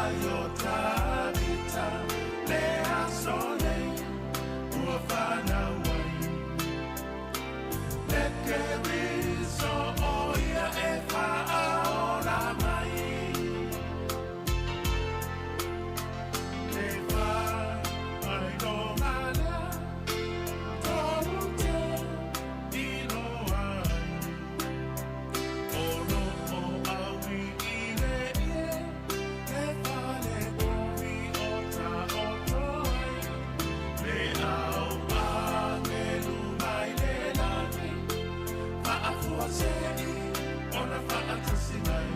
ai o Tavita le aso nei ua fanau ai. Le Keriso o ia e faaola mai. Le faailoga lea tolu te iloa ai. O lo o aui i le ie le fale povi o taoto ai. Le au agelu mai le lagi, faafuasei ona faatasi mai.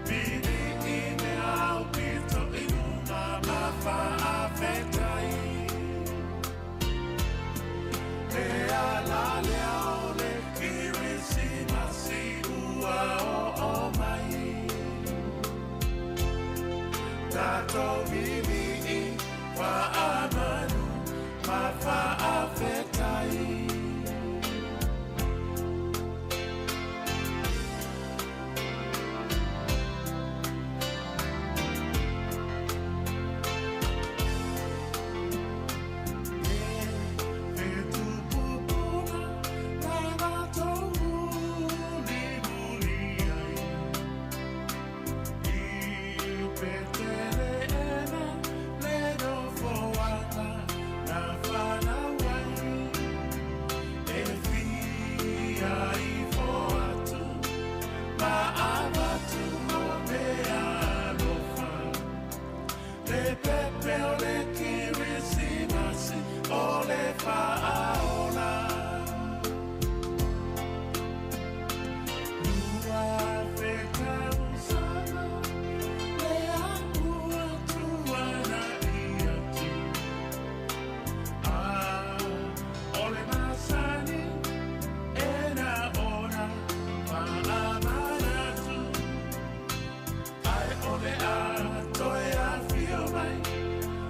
Pili i le au pito i luga ma faafetai. Le ala lea o le Kerisimasi ua oo mai. Tatou vivii faamanu ma faafetai. Le pepe o le Kerisimasi o le faaola. 2000 tausaga lea ua tuanai atu. A o le masani e na ona faamanatu. Ae o le a toe afio mai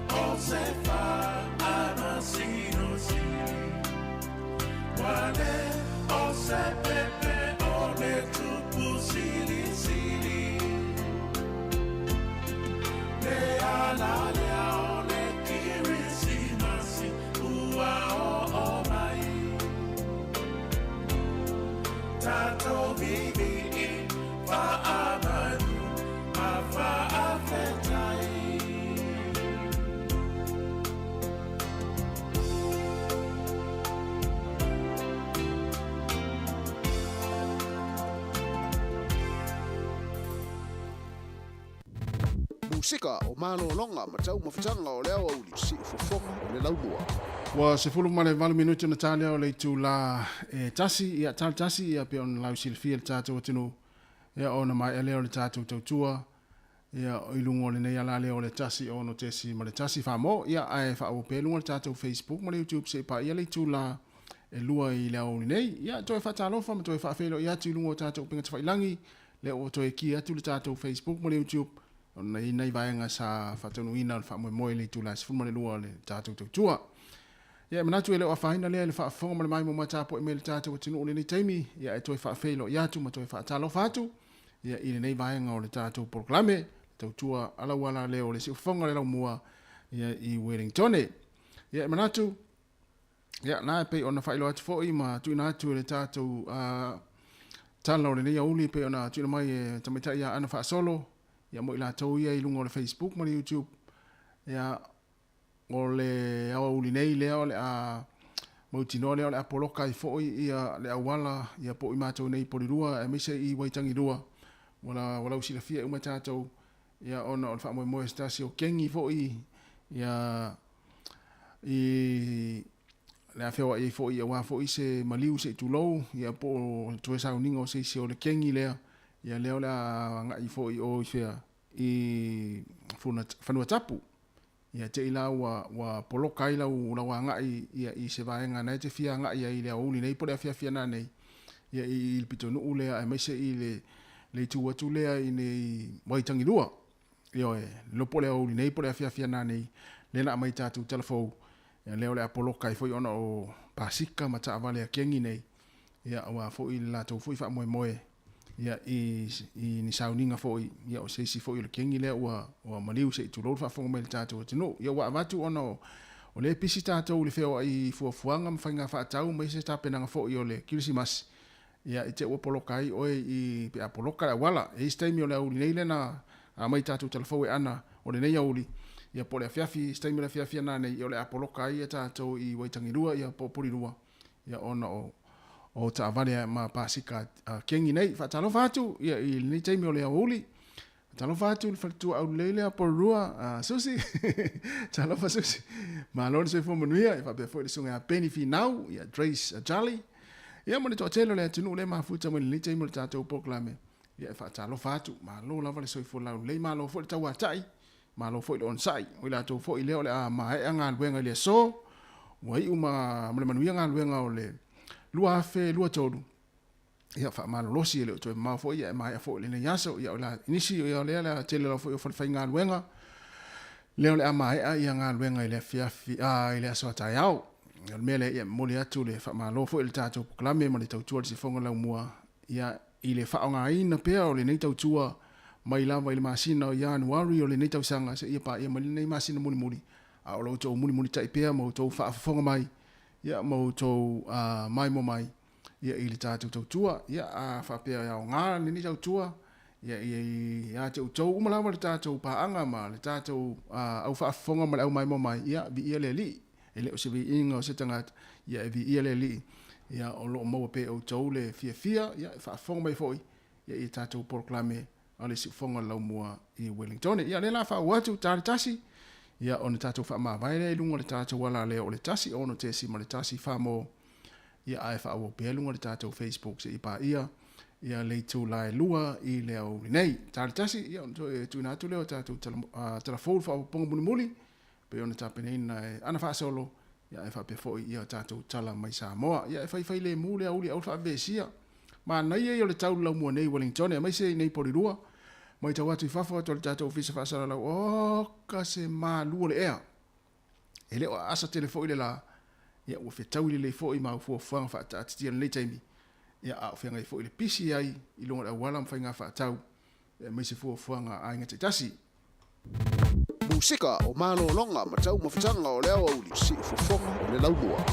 o se faamasino sili. Ua le o se pepe o le tupu silisili. Le ala lea o le Kerisimasi ua oo mai. Tatou vivii faamanu ma faafetai. Musika o malologa ma taumafataga o le aoauli Siufofoga o le Laumua. Ua 18 minute ona ta lea o le itula e tasi, ia talo tasi, ia pei ona lausilafia le tatou atunuu, ia ona maea lea o le tatou tautua, ia i luga o lenei ala lea o le 1 6.1 famo, ia ae faaauau pea i luga o le tatou Facebook ma le YouTube seia paia le itula e 2 i le aoauli nei. Ia toe faatalofa ma toe faafeiloai atu i luga o tatou upega tafailagi, lea ua toe ki atu le tatou Facebook ma le YouTube, ona e i ai nai vaega sa faataunuuina o le faamoemoe i le itula 12 o le tatou tautua. Ia e manatu e le o afaina lea i le faafofoga ma le maimoa matapoe mai le tatou atunuu i lenei taimi, ia e toe faafeiloai atu ma toe faatalofa atu ia i lenei vaega o le tatou polokalame, le tautua alauala lea o le siufofoga o le laumua ia i Wellingtone. Ia e manatu ia na e pei ona faailoa atu foi ma tuuina atu e le tatou tala o lenei aoauli e pei ona tuuina mai e tamaitai ia Ana Faasolo ia mo i latou ia i luga o le Facebook ma le YouTube ia o le aoauli nei lea o le a mautinoa lea o le a poloka ai foi ia le auala ia po o i matou nei i Polilua aemaise i Waitagilua ua lausilafia uma tatou ia ona o le faamoemoe o se tasi o kengi foi ia i le a feoai ai foi aua foi se maliu se i tulou ia po o toe sauniga o se isi o le kengi lea ia lea o le a agai foi i o i fea i Fanuatapu ia te i la ua poloka ai lau agai ia i se vaega na e te fia agai ai i le aoauli nei po o le afiafi ana nei ia i le pitonuu lea aemaise i le itu atu lea i le Waitagilua. Ioe, le po o le aoauli nei po o le afiafi ana nei lea na aumai tatou tala fou ia lea o le a poloka ai foi ona o pasika ma taavale a kengi nei ia aua foi le latou foi faamoemoe. Ia, i, i ni sauniga foi, ia, o se isi foi o le kegi lea ua, ua maliu se i tulou le faafofoga mai i le tatou atunuu. Ia, ua avatu ona o, o lea e pisi tatou i le feoai i fuafuaga ma faiga faatau ma isi tapenaga foi o le Kerisimasi, ia, i te i ua poloka ai oe i, pe a poloka le auala. E i ai se taimi o le aoauli nei lea na aumai i tatou talafou e ana o lenei aoauli, ia po o le afiafi, se taimi o le afiafi ana nei, ia o le a poloka ai tatou i Waitagilua, ia po o Polilua, ia ona o o taavale ma pasika kegi nei. Faatalofa atu ia i lenei taimi o le aoauli. Faatalofa atu i le faletua aulelei lea Polurua, Susi. Talofa Susi. Malo le soifua manuia. Ia faapea foi le susuga ia Penny Finau, ia Grace Jolly. Ia ma le toatele o le atunuu lea e mafuta mai i lenei taimi o le tatou polokalame. Ia e faatalofa atu. Malo lava le soifua laulelei, malo foi le tauatai. Malo foi le onosai. O i latou foi lea o le a maea galuega i le aso, ua iu ma le manuia galuega o le 2023, ia faamalolosi e le o toe mamao foi ia e maea foi lenei aso. Ia o la nisi ia o lea le a tele lava foi o falefaigaluega lea o le a maea ia galuega i le afiafi a i le aso a taeao. O le mea lea ia momoli atu le faamalo foi i le tatou polokalame ma le tautua i le sifoga laumua ia i le faaaogaina pea o lenei tautua mai lava i le masina o Ianuari o lenei tausaga seia paia mai lenei masina mulimuli, a o lo outou mulimulitai pea ma outou faafofoga mai, ia, ma outou maimoa mai, ia, i le tatou tautua. Ia, a faapea e aoga lenei tautua, ia, ia te outou uma lava le tatou paaga ma le tatou au faafofoga ma le au maimoa mai, ia, viia le Alii. E le o se viiga o se tagata, ia e viia le Alii, ia o lo o maua pea e outou le fiafia, ia e faafofoga mai foi ia i tatou polokalame a le Siufofoga o le Laumua i Wellingtone. Ia o lea la faaauau atu ta le tasi, ia ona tatou faamavae lea i luga o le tatou alaleo o le 1 6.1 Famo, ia ae faaauau pea i luga o le tatou Facebook seia paia ia le itula e 2 i le aoauli nei. Ta le tasi, ia ona toe tuuina atu lea o tatou tala fou i le faaopoopoga mulimuli pei ona tapenaina e ana faasolo, ia ae faapea foi ia tatou tala mai Samoa. Ia e faifai lemu le aoauli aua le faavevesia. Manaia ia o le tau i le laumua nei i Wellington aemaise i nei Polilua. Matau atu i fafo atu o le tatou ofisa faasalalau, oka se malu o le ea. E le o aasa tele foi le la, ia ua fetaui lelei foi ma au fuafuaga faataatitia i lenei taimi, ia a o feagai foi le pisi ai i luga o le auala ma faiga faatau, aemaise fuafuaga a aiga taitasi. Musika o malologa ma taumafataga o le aoauli siufofoga o le laumua.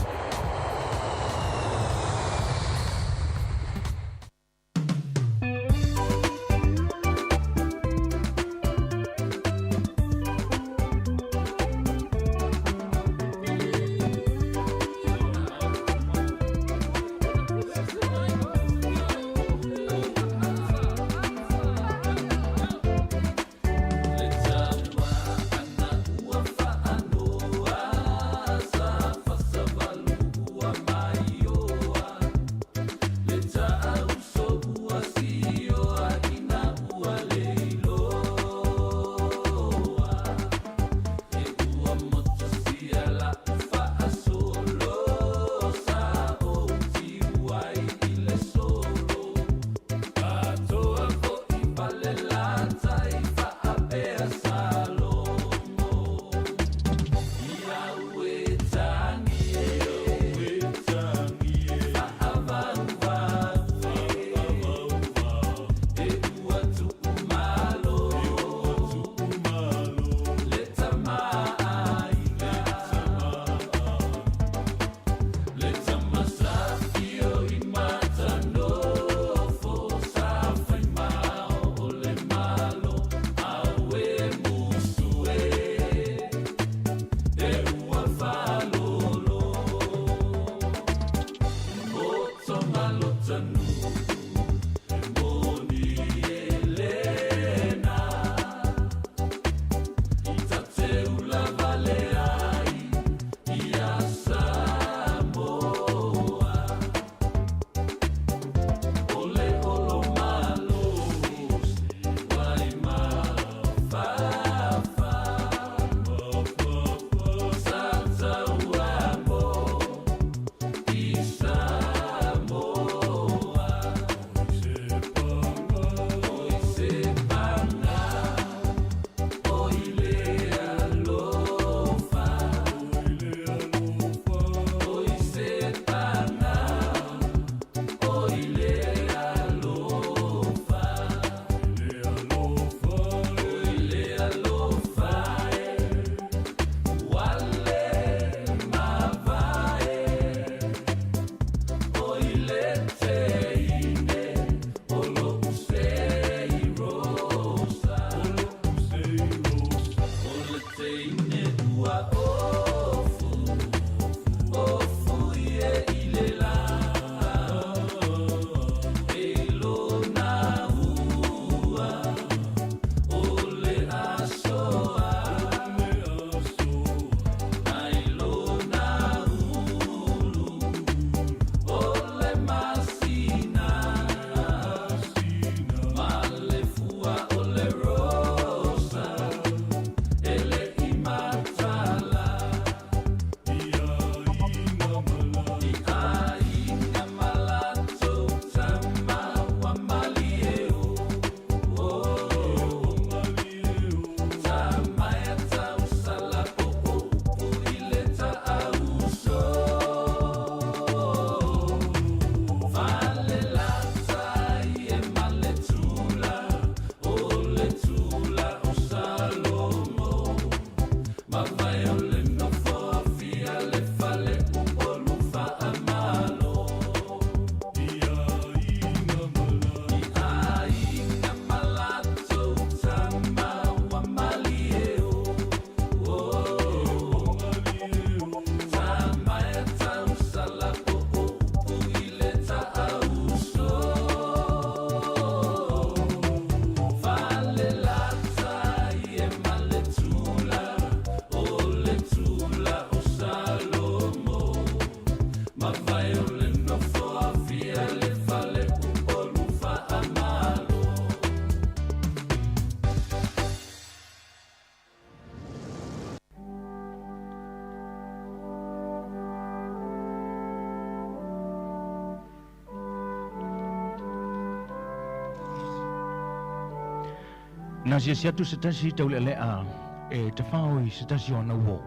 Na asiasi atu se tasi taulealea e tafao i se tasi o ana uō.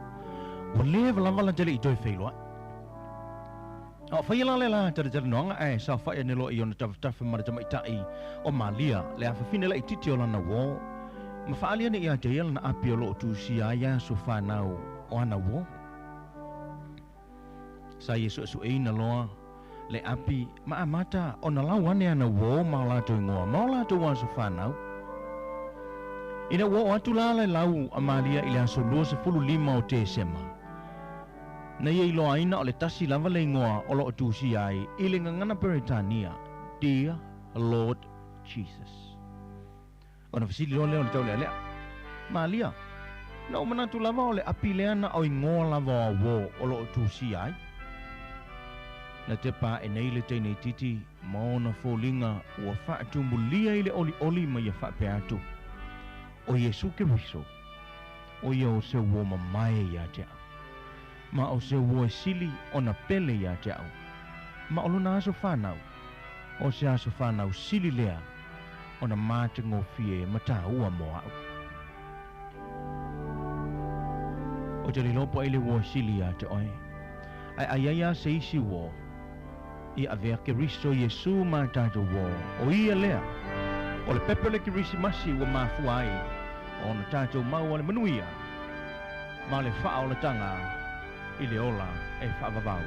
Ua leva lava la te le i toe feiloai. A o faia la le la talatalanoaga ae saofai ane loa i ona tafatafa ma le tamaitai o Malia, le afafine laitiiti o lana uō, ma faaali ane ia te ia lana api o lo o tusia ai aso fanau o ana uō. Sa ia suesueina loa le api ma amata ona lau ane ana uō ma o latou igoa ma o latou aso fanau. Ina ua oo atu la le lau a Malia i le aso 25 o Tesema, na ia iloaina o le tasi lava le igoa o lo o tusia ai i le gagana Peretania, Dear Lord Jesus. Ona fesili loa lea o le taulealea, Malia, na ou manatu lava o le api lea na o igoa lava o au uō o lo o tusia ai. Na tepa aʻe nei le teine itiiti ma ona foliga ua faatumulia i le olioli ma ia faapea atu, O Iesu Keriso, o ia o se uō mamae iā te au, ma o se uō e sili ona pele iā te au, ma o lona aso fanau, o se aso fanau sili lea ona matagofie ma tāua mo a'u. Ou te le iloa po ai le uō e sili iā te oe, ae a i ai a se isi uō, ia avea Keriso Iesu ma tatou uō, o ia lea, o le pepe o le Kerisimasi ua mafua ai ona tatou maua le manuia ma le faaolataga i le ola e faavavau.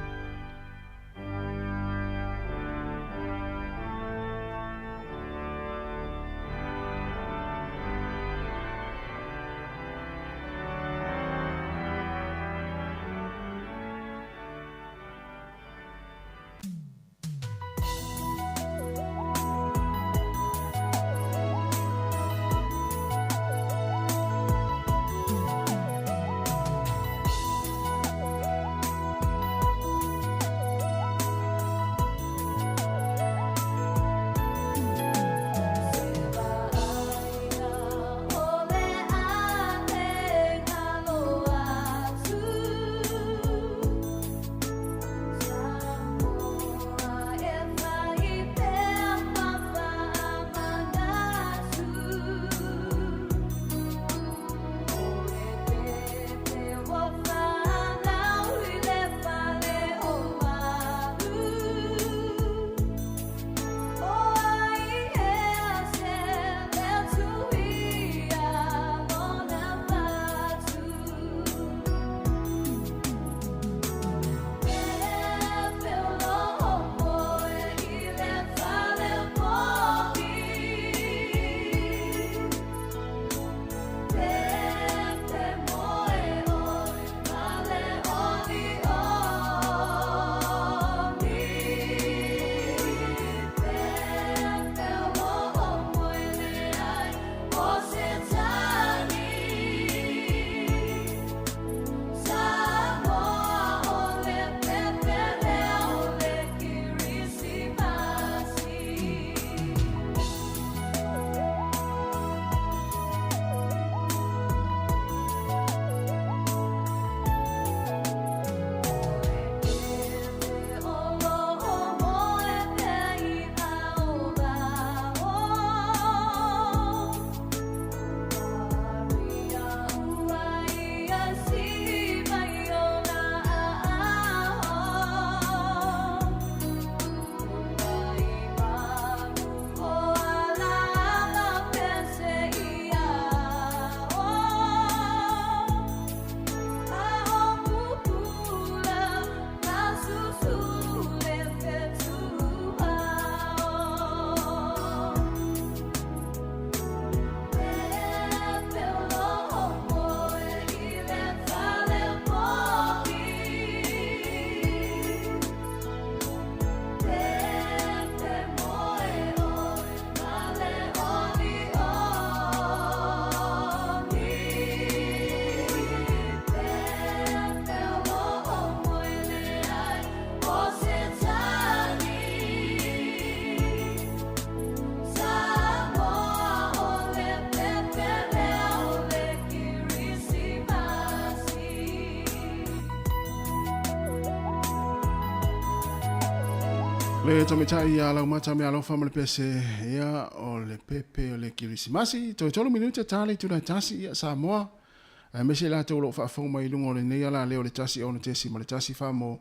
Le tamaitai ia Laumata Mealofa ma le pese ia o le pepe o le Kirisimasi. Toe tolu minute ta le itula e tasi ia Samoa. Aemaise i latou o lo o faafofoga mai i luga o lenei alaleo o le 1.1 faa mo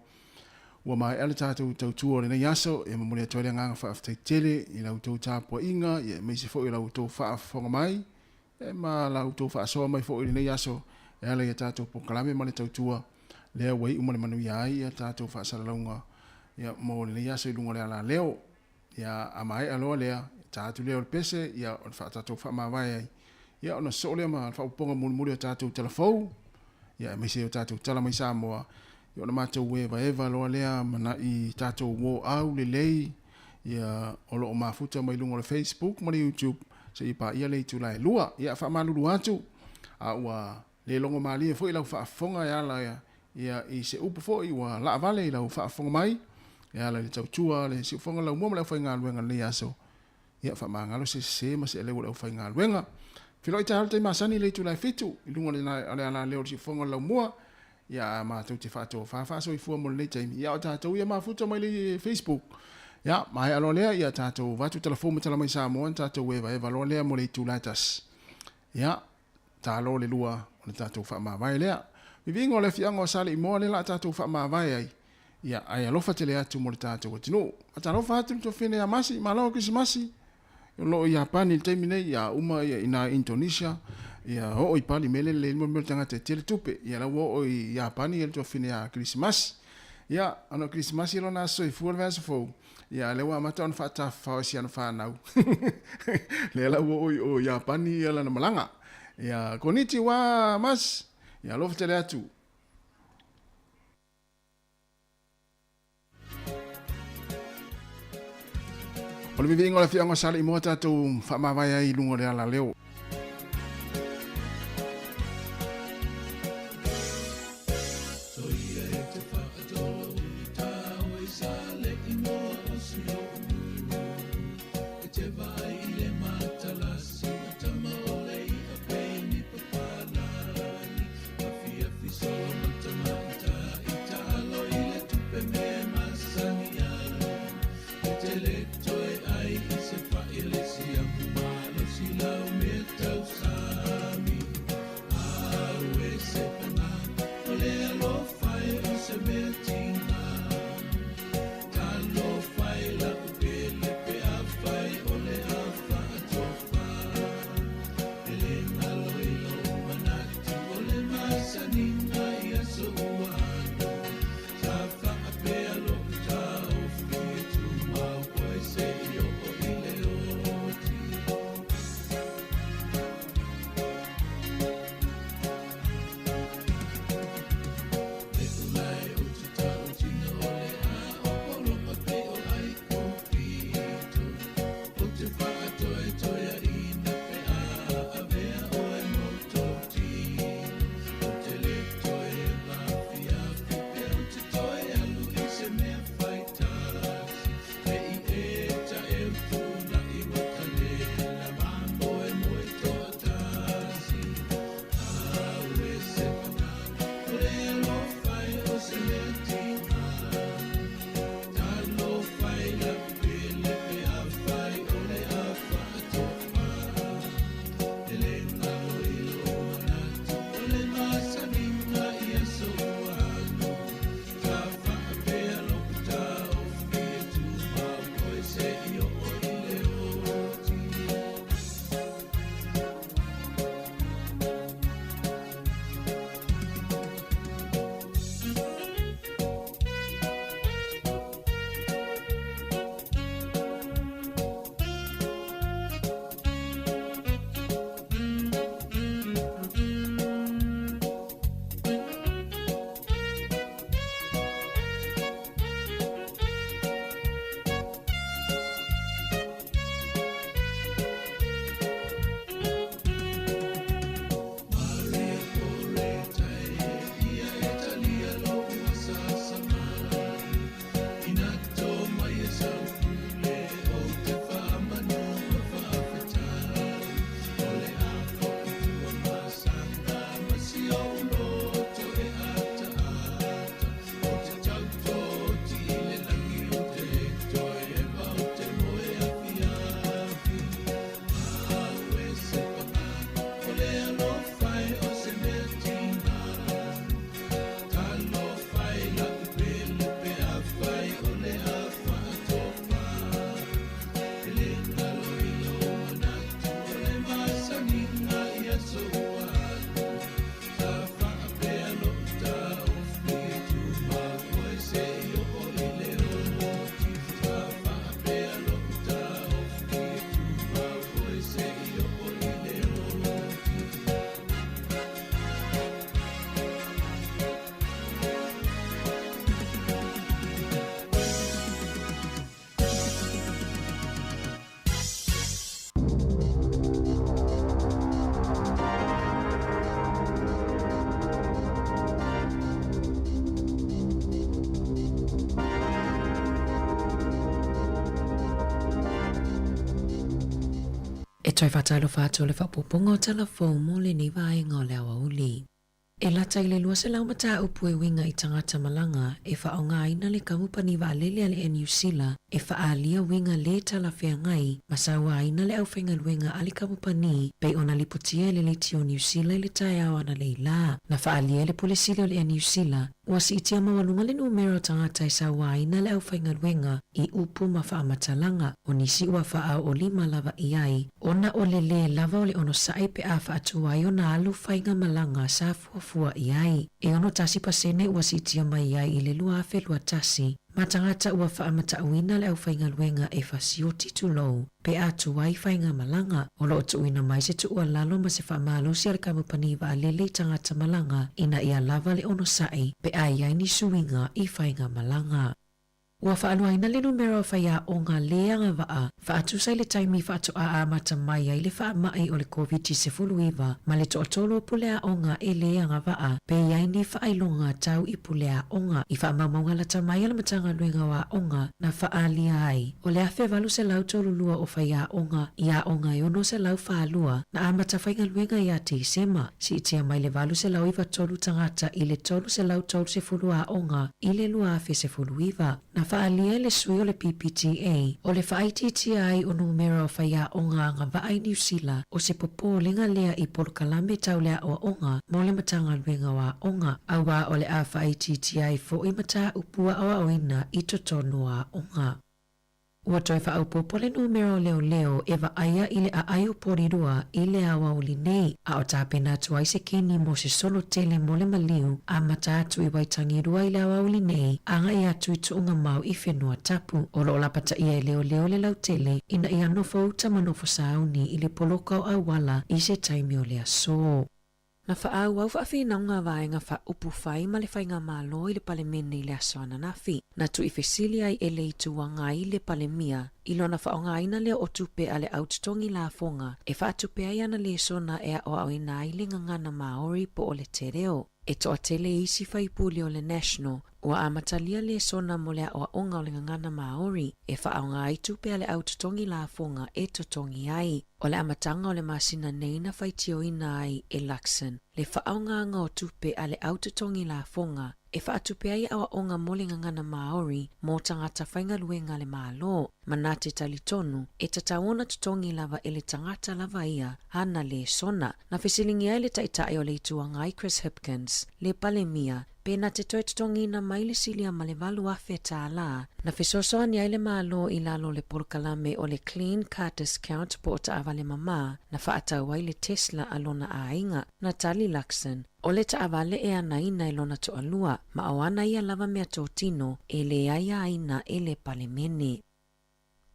ua maea le tatou tautua o lenei aso. E momoli atu ai le agaga faafetai tele i la outou tapuaiga ia aemaise foi o la outou faafofoga mai e ma la outou faasoa mai foi i lenei aso e ala i a tatou polokalame ma le tautua lea ua iu ma le manuia ai ia tatou faasalalauga ia mo lenei aso i luga o le alaleo. Ia a maea loa lea, ta atu lea o le pese, ia o le tatou faamavae ai, ia ona sosoo lea ma le faaopoopoga mulimuli o tatou tala fou, ia aemaise o tatou tala mai Samoa, ia ona matou evaeva loa lea ma nai tatou uo au lelei, ia o lo o mafuta mai luga o le Facebook ma le YouTube, seia paia le itula e 2. Ia faamalulu atu, a ua le logo malie foi lau faafofoga e ala ia i se upu foi ua laavale i lau faafofoga mai e ala i le tautua a le siufofoga laumua ma le aufaigaluega i lenei aso. Ia faamagalo se sese ma se aleu o le aufaigaluega. Feiloai taeao i le taimi masani i le itula e 7 i luga o le alaleo o le siufofoga laumua. Ia matou te faatofa faasoifua mo lenei taimi. Ia o tatou ia mafuta mai le Facebook. Ia maea loa lea, ia tatou avatu tala fou ma tala mai Samoa ona tatou evaeva loa lea mo le itula e 1. Ia talo le lua o le tatou faamavae lea. Viviga o le afiaga o Saleimoa lea la a tatou faamavae ai, ia ae alofa tele atu mo le tatou atunuu. Faatalofa atu le tuafafine ia Masi, malo Kerisimasi, o lo o i Iapani i le taimi nei, ia uma ia ina Indonesia, ia oo i Pali mele lelei mo le mea o le tagata e tele tupe, ia la ua oo i Iapani ia le tuafafine ia Kerisimasi. Ia, ona o Kerisimasi lona aso soifua le vaiaso fou, Ia, lea ua amata ona faatafafao e si ana fanau. Lea la ua oo i o Iapani ia lana malaga. Ia, konnichiwa, mas. Ia, alofa tele atu. O le viviiga o le afioaga o Saleimoa tatou faamavae ai i luga o le alaleo. toe faatalofa atu o le faaopoopoga o Tala Fou mo lenei vaega o le aoauli. E lata i le 200 mataupu e uiga i tagata malaga e faaaogaina le kamupani vaalele a le Air Niu Sila e faaalia uiga lē talafeagai ma sauaina le aufaigaluega a le kamupani pei ona lipotia e le Leitio Niu Sila i le taeao analeila. Na faaalia e le Pule Sili o le Air Niu Sila Ua siitia maualuga le numera o tagata e sauaina le aufaigaluega i upu ma faamatalaga, o nisi ua faaoolima lava i ai, ona o le lē lava o le onosai pe a faatu ai ona alu faigamalaga sa fuafua i ai. E 61% ua siitia mai ai i le 2021, ma tagata ua faamatauina le aufaigaluega e fasioti tulou pe a tuai faigamalaga. O lo o tuuina mai se tuualalo ma se faamalosi a le kamupani vaalele i tagata malaga ina ia lava le onosai pe a i ai ni suiga i faigamalaga. Ua faaluaina le numera o faiaoga lē agavaa faatusa i le taimi faatoa amata mai ai le faamai o le Koviti-19 ma le toatolu o puleaoga e lē agavaa pe i ai ni faailoga tau i puleaoga. I faamaumauga lata mai a le Matagaluega o Aoga na faaalia ai, o le 1832 o faiaoga i aoga e 642 na amata faigaluega ia Tesema, siitia mai le 893 tagata i le 330 aoga i le 2019. Na faaalia e le sui o le PPTA, o le faaitiitia ai o numera o faiaoga agavaa i Niu Sila, o se popolega lea i polokalame tau le aoaoga mo le Matagaluega o Aoga, auā o le a faaitiitia ai foʻi mataupu aoaoina i totonu o aoga. Ua toe faaopoopo le numera o leoleo e vaaia i le aai o Porirua i le aoauli nei, a o tapena atu ai se keni mo se solo tele mo le maliu amata atu i Waitangirua i le aoauli nei agai atu i Tuugamau i Whenuatapu. O lo o lapataia e leoleo le lautele ina ia nofo uta ma nofo sauni i le poloka o auala i se taimi o le aso. Na faaauau faafinauga a Vaega Faaupufai ma le Faigamalo i le Palemene i le aso ananafi. Na tuuifesili ai e le Itu Agai le Palemia i lona faaaogaina lea o tupe a le au totogi lafoga e faatupe ai ana lesona e aoaoina ai le gagana Māori po o le te reo. E toatele isi faipule o le National Ua amatalia lesona mo le aoaoga o le gagana Māori e faaaoga ai tupe a le au totogi lafoga e totogi ai. O le amataga o le masina nei na faitioina ai e Luxon le faaaogaga o tupe a le au totogi lafoga e faatupe ai aoaoga mo le gagana Māori mō tagata faigaluega a le Malo, ma na te talitonu e tatau ona totogi lava e le tagata lava ia ana lesona. Na fesiligia ai le Taitai o le Itu Agai Chris Hipkins, le Palemia, Pe na te toe totogiina mai le silia ma le $8,000 tālā, na fesoasoani ai le Malo i lalo o le polokalame o le Clean Car Discount po o taavale mamā na faatau ai le Tesla a lona aiga, na tali Luxon, o le taavale e anaina e lona toalua, ma o ana ia lava mea totino e leai aina e le Palemene.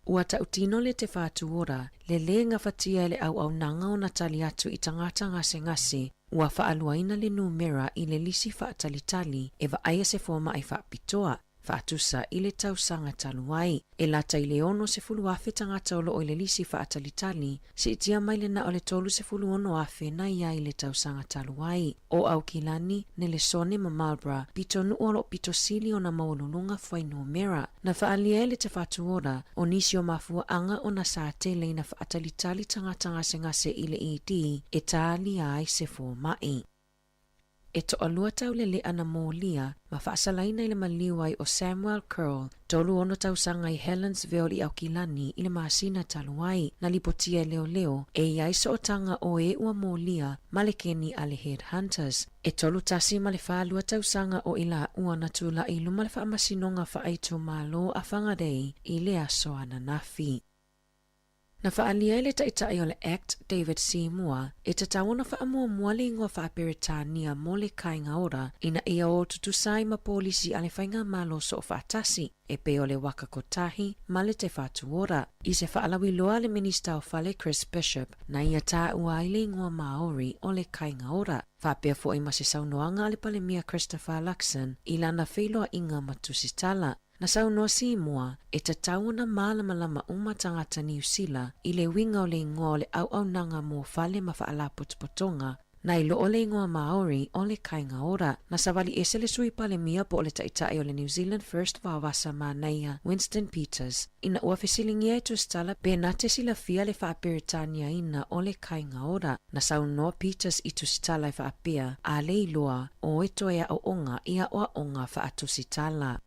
Ua tautino le Te Whatu Ora, le lē gafatia e le auaunaga ona tali atu i tagata gasegase ua faaluaina le numera i le lisi faatalitali e vaaia se fomaʻi faapitoa, faatusa i le tausaga talu ai. E lata i le 60,000 tagata o loo i le lisi faatalitali, siitia mai le na o le 36,000 na i ai i le tausaga talu ai. O Aukilani, Nelesone ma Marlborough, pitonuu o loo pito sili ona maualuluga fuainumera. Na faaalia ai le Te Whatu Ora o nisi o mafuaaga ona sa tele ina faatalitali tagata gasegase i le ED e tālia ai se fomaʻi. E toalua tauleleʻa na molia ma faasalaina i le maliu ai o Samuel Curl, 36 tausaga i Helensville i Aukilani i le masina talu ai. Na lipotia e leoleo e i ai sootaga o e ua molia ma le keni a le Headhunters. E 31 ma le 42 tausaga o i laua na tulaʻi i luma le faamasinoga faaitumalo a Whangarei i le aso ananafi. Na faaalia ai le Taitai o le Act, David Seymour, e tatau ona faamuamua le igoa faa-Peretania mo le Kāinga Ora ina ia o tutusa ai ma polisi a le Faigamalo Soofaatasi e pei o le Waka Kotahi ma le Te Whatu Ora. I se faalauiloa a le Minista o Fale Chris Bishop, na ia tāua ai le igoa Māori o le Kāinga Ora, faapea foʻi ma se saunoaga a le Palemia Christopher Luxon i lana feiloaiga ma Tusitala. Na saunoa Seymour, e tatau ona mālamalama uma tagata Niu Sila i le uiga o le igoa o le auaunaga mō fale ma faalapotopotoga. Na iloa le igoa Māori o le Kāinga Ora. Na savali ese le Sui Palemia po o le Taitai o le New Zealand First Vaovasa Manaia, Winston Peters, ina ua fesiligia e Tusitala pe na te silafia le faaperetaniaina o le Kāinga Ora. Na saunoa Peters i Tusitala e faapea, A le iloa, o e toe aoaoga i aoaoga faa-Tusitala.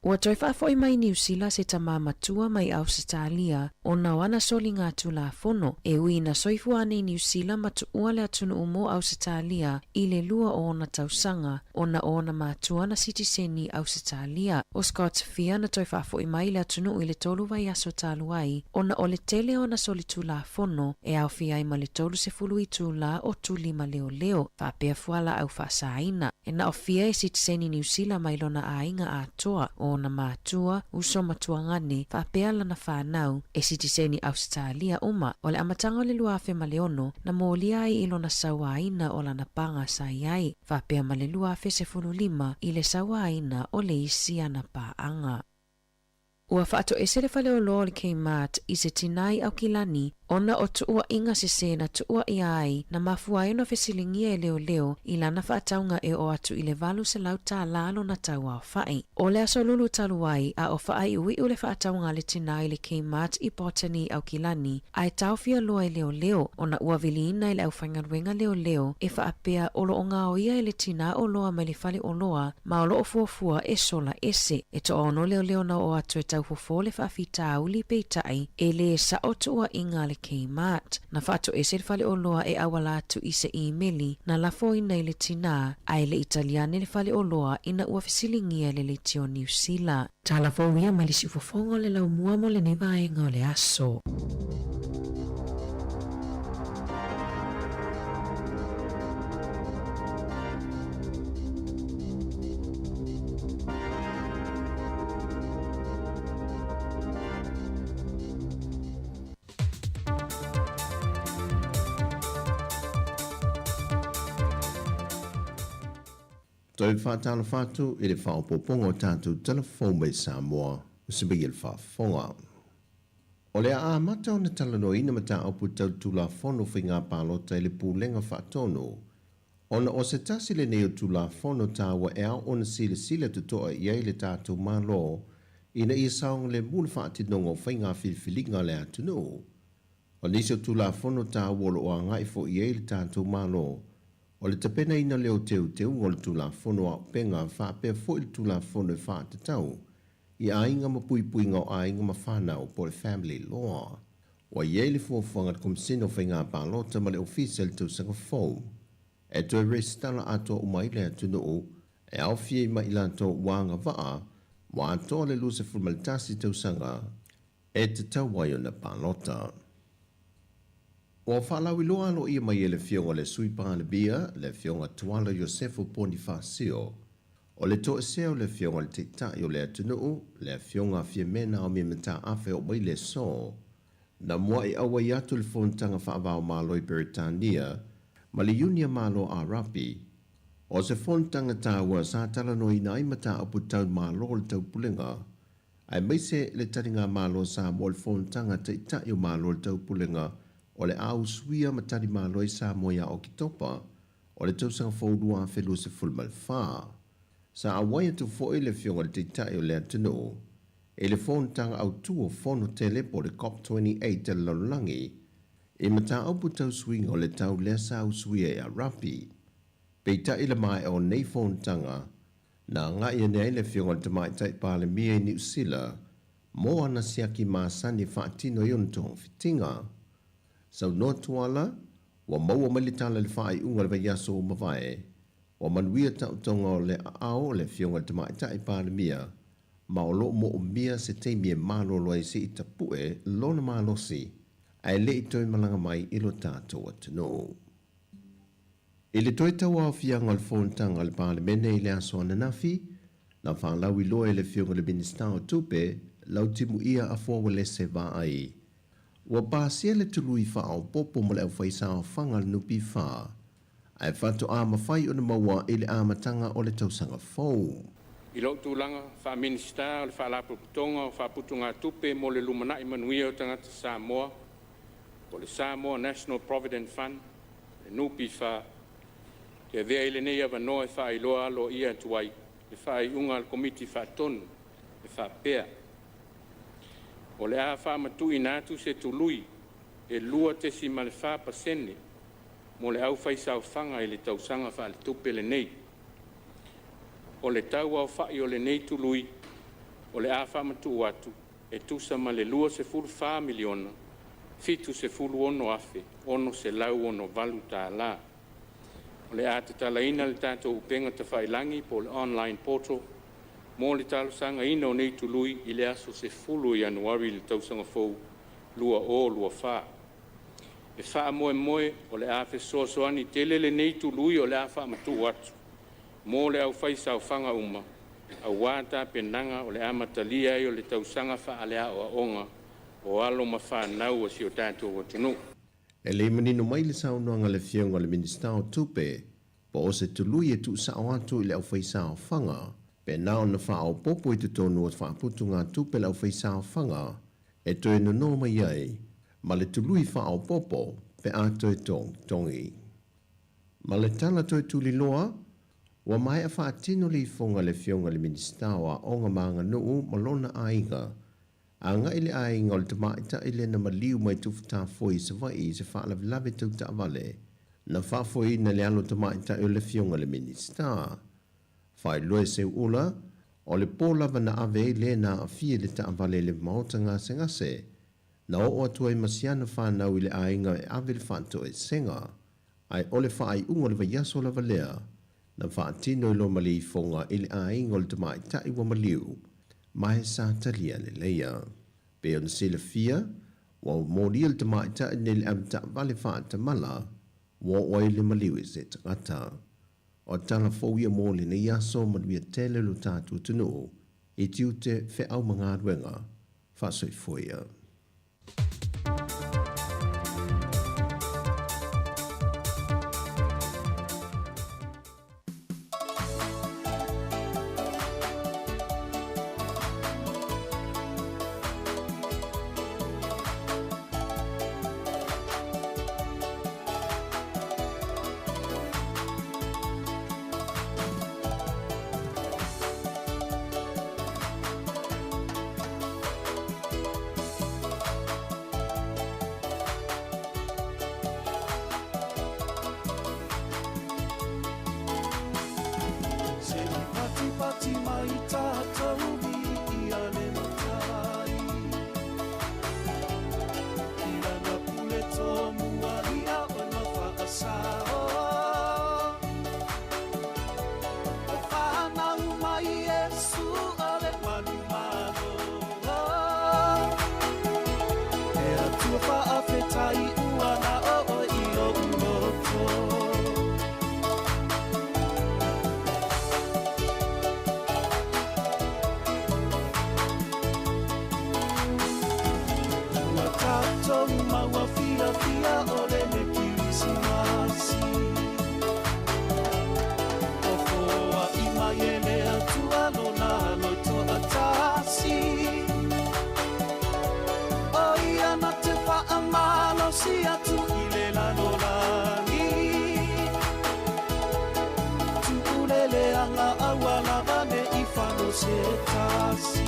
Ua toe faafo'i mai Niu Sila se tamā matua mai Ausetalia ona o ana soliga Tulafono, e ui ina soifua ane i Niu Sila ma tuua le atunuu mo Ausetalia i le lua o ona tausaga ona o ona matua na sitiseni Ausetalia. O Scott Fia na toe faafo'i mai i le atunuu i le tolu vaiaso talu ai ona o le tele o ana solitulafono e aofia ai ma le 30 itulā o tuli ma leoleo faapea fualaau faasaina. E na o Fia e sitiseni Niu Sila mai lona aiga atoa, o ona matua, uso ma tuagane, faapea lana fanau, e sitiseni Ausetalia uma. O le amataga o le 2006, na molia ai i lona sauaina o lana paga sa i ai, faapea ma le 2015 i le sauaina o le isi ana paaga. Ua faatoese le faleoloa o le Kmart i se tinā i Aukilani ona o tuuaiga sesē na tuuaia ai na mafua ai ona fesiligia e leoleo i lana faatauga e oo atu i le $800 tālā lona tau aofai. O le aso lulu talu ai a o faaiuiu le faatauga a le tinā i le Kmart i Botany i Aukilani ae taofia loa e leoleo ona ua viliina e le aufaigaluega leoleo e faapea o lo o gaoia e le tinā oloa mai le fale oloa ma o lo o fuafua e sola ese. E toaono leoleo na oo atu e taufofo le faafitauli peitai e lē sa'o tuuaiga a le Kmart. Na faatoese le faleoloa e auala atu i se imeli na lafoina i le tinā, ae le i tali ane le faleoloa ina ua fesiligia e le leitio Niu Sila. Tala fou ia mai le siufofoga o le laumua mo lenei vaega o le aso. Toe faatalofa atu i le faaopoopoga o tatou tala fou mai Samoa o se mea i le faafofoga. O le a amata ona talanoaina mataupu tau Tulafono Faiga Palota i le Pulega Faatonu, ona o se tasi lenei o Tulafono taua e ao ona silasila totoa i ai le tatou Malo ina ia saogalemu le faatinoga o faiga filifiliga a le atunuu. O nisi o Tulafono taua o lo o agai foi i ai le tatou Malo, o le tapenaina lea o teuteuga o le Tulafono Auupega faapea foi le Tulafono e faatatau i aiga ma puipuiga o aiga ma fanau po o le Family Law. Ua i ai le fuafuaga a le Komesina o Faiga Palota ma le Ofisa i le tausaga fou e toe resitala atoa uma ai le atunuu e aofia ai ma i latou ua agavaa ua atoa le 21 tausaga e tatau ai ona palota. Ua faalauiloa aloaia mai e le Afioga i le Sui Palemia, le Afioga Tuala Iosefo Ponifasio, O le toesea o le Afioga i le Taitai o le atunuu, le Afioga a Fiamē Naomi Mataafa e oo mai le aso, na mua'i auai atu le Fonotaga Faava-o-Malo i Peretania ma le Iunia Malo Arapi. O se fonotaga taua sa talanoaina ai mataupu tau Malo o le Taupulega, aemaise le taliga Malo o Samoa i le Fonotaga Taitai o Malo o le Taupulega o le a usuia ma tali malo ai Samoa ia Oketopa o le tausaga fou 2024. Sa auai atu foi le Afioga i le Taitai o le atunuu i le fonotaga autu o Fono Tele po o le COP 28 a le lalolagi i mataupu tau suiga o le tau lea sa usuia e Arapi. Peitai i le maea o nei fonotaga, na agai ane ai le Afioga i le Tamaitai Palemia i Niu Sila mo ana siaki masani e faatino ai ona togafitiga. Saunoa Tuala, Ua maua mai le tala i le faaiuga o le vaiaso ua mavae, ua manuia taotoga o le aao o le Afioga i le Tamaitai Palemia, ma o lo o moomia se taimi e malolo ai se i tapue lona malosi ae le i toe malaga mai i lo tatou atunuu. I le toe tauaofiaga o le fonotaga a le Palemene i le aso ananafi, na faalauiloa e le Afioga i le Minisita o Tupe, Lautimuia Afoa Uelese Vaai, Ua pasia le tului faaopoopo mo le aufaisaofaga a le NPF, ae faatoa mafai ona maua i le amataga o le tausaga fou. I lou tulaga faa-Minisita o le Faalapotopotoga o Faaputugatupe mo le Lumanai Manuia o Tagata Samoa, po o le Samoa National Provident Fund, le NPF, te avea ai lenei avanoa e faailoa aloaia atu ai le faaiuga a le Komiti Faatonu e faapea: O le a faamatuuina atu se tului e 2.4% mo le aufaisaofaga i le tausaga faaletupe lenei. O le tau aofa'i o lenei tului o le a faamatuu atu e tusa ma le $24,076,668 tala. O le a tatalaina le tatou upega tafailagi (online portal) mo le talosagaina o nei tului i le aso 10 Ianuari 2024. E faamoemoe o le a fesoasoani tele lenei tului o le a faamatuu atu mo le aufaisaofaga uma aua tapenaga o le amatalia ai o le tausaga faaleaoaoga o alo ma fanau a si o tatou atunuu. E le i manino mai le saunoaga a le Afioga i le Minisita o Tupe, po o se tului e tuusao atu i le aufaisaofaga, pe na ona faaopoopo i totonu o faaputugatupe a le aufaisaofaga e toe nono mai ai ma le tului faaopoopo pe a toe togitogi. Ma le tala toe tuliloa, ua maea faatino le ifoga a le Afioga i le Minisita o Aoga ma Aganuu ma lona aiga, agai i le aiga o le tamaitai lea na maliu mai Tufutafoe i Savaii i se faalavelave tau taavale na faafoeina i le alo tamaitai o le Afioga i le Minisita. Faailoa e Seuula, o le po lava na ave ai le na aafia i le taavale i le maota gasegase, na oo atu ai ma si ana fanau i le aiga e ave le faatoesega, ae o le faaiuga o le vaiaso lava lea na faatino ai loa ma le ifoga i le aiga o le tamaitai ua maliu ma e sa talia leleia. Pei ona silafia, ua molia le tamaitai nei i le avetaavale faatamala ua oo ai le maliu i se tagata. O tala fou ia mo lenei aso, manuia tele lo tatou atunuu i tiute, feau ma galuega. Faasoifua ia. Se i patipati mai tātou i ia le matai. I lana pule tōmua i a ona whaasao. O whanau mai Iesu o le manu malo. E Atua whaafetai ua na o oe i ou loto. Ua tatou maua fiafia o le le Kirisimasi. O foai mai e le Atua lona loto atasi. O ia na te whaamalosi atu i le lalolagi. Tuulele anga aua lava ne i fano se tasi.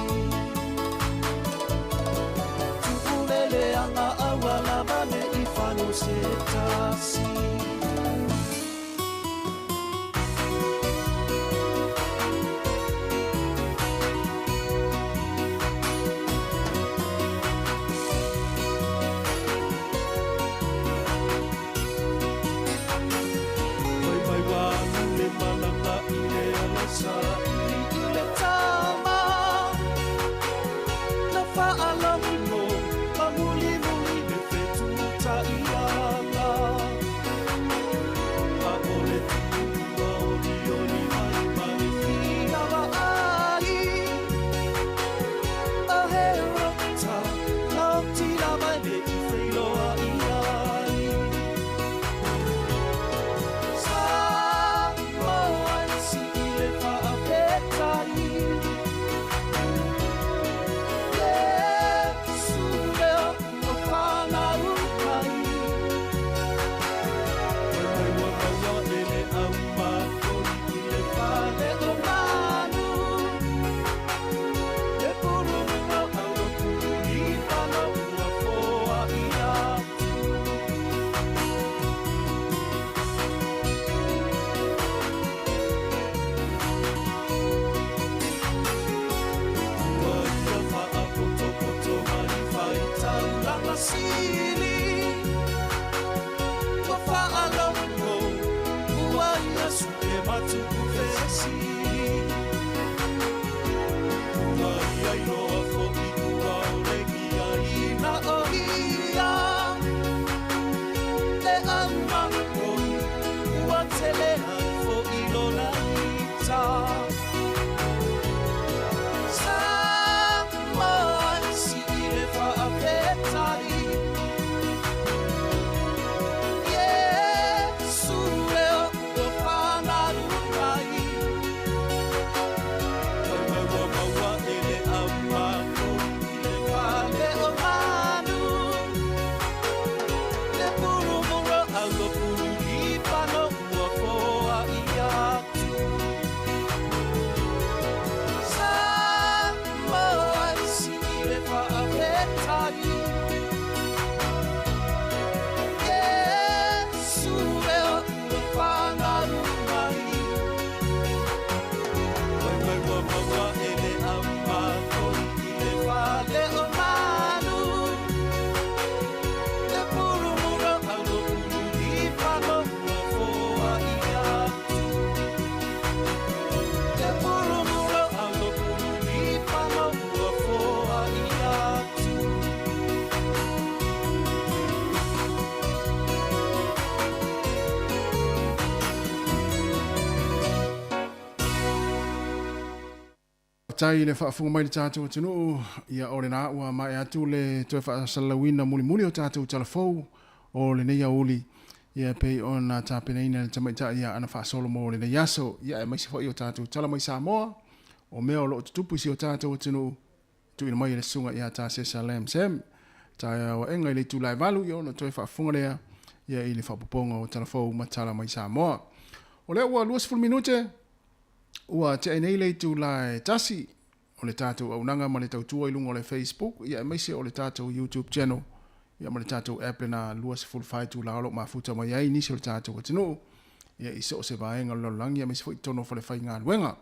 Tuulele anga aua lava ne i fano se tasi. Mai mai wānu le malanga i le ala sa i le tama. Na whaalagi mo, ma muli muli le whetu ta ianga. Faafetai i le faafofoga mai i le tatou atunuu, ia o lena ua maea atu le toe faasalalauina mulimuli o tatou tala fou o lenei aoauli, ia e pei ona tapenaina e le tamaitai ia Ana Faasolo mo lenei aso, ia aemaise foi o tatou tala mai Samoa, o mea o lo o tutupu i si o tatou atunuu, tuuina mai e le susuga ia Tasesa Lam Sam. Taeao aega i le itula e 8, ia ona toe faafofoga lea ia i le faaopoopoga o tala fou ma tala mai Samoa. O lea ua 20 minute ua tea nei le itula e 1 o le tatou auaunaga ma le tautua i luga o le Facebook ia aemaise o le tatou YouTube channel ia ma le tatou app lena 24 itula o lo o mafuta mai ai nisi o le tatou atunuu ia i so o se vaega o le lalolagi aemaise foi totonu o falefaigaluega.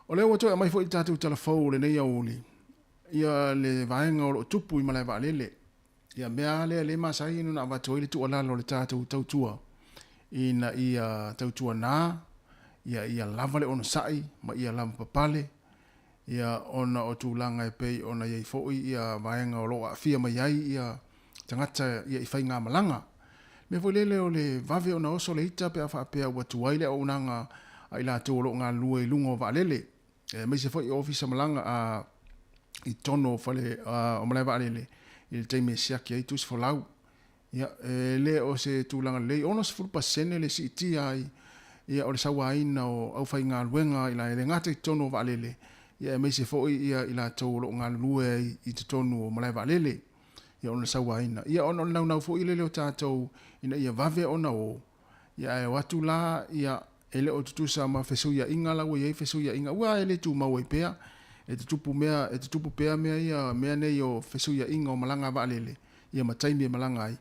O lea ua toe aumai foi le tatou tala fou o lenei aoauli ia le vaega o lo o tupu i malae vaalele. Ia mea lava lea le masani ona avatu ai le tuualalo a le tatou tautua ina ia tautuana, ia ia lava le onosai ma ia lavapapale, ia ona o tulaga e pei ona i ai foi ia vaega o lo o aafia mai ai ia tagata ia i faigamalaga. Mea foi lele o le vave ona oso le ita pe a faapea ua tuai le auaunaga a i latou o lo o galulue i luga o vaalele, aemaise foi o ofisa malaga a i totonu o fale o malae vaalele i le taimi e siaki ai tusi folau. Ia, e le o se tulaga lelei, 60% le siitia ai ia o le sauaina o aufaigaluega i la e le gata i totonu o vaalele, ia aemaise foi ia i latou o lo o galulue ai i totonu o malae vaalele ia ona sauaina. Ia ona o le naunau foi lele o tatou ina ia vave ona o, ia ae o atu la ia e le o tutusa ma fesuiaiga la ua i ai fesuiaiga, ua e le tumau ai pea, e tutupu mea, e tutupu pea mea ia, mea nei o fesuiaiga o malaga a vaalele, ia ma taimi e malaga ai,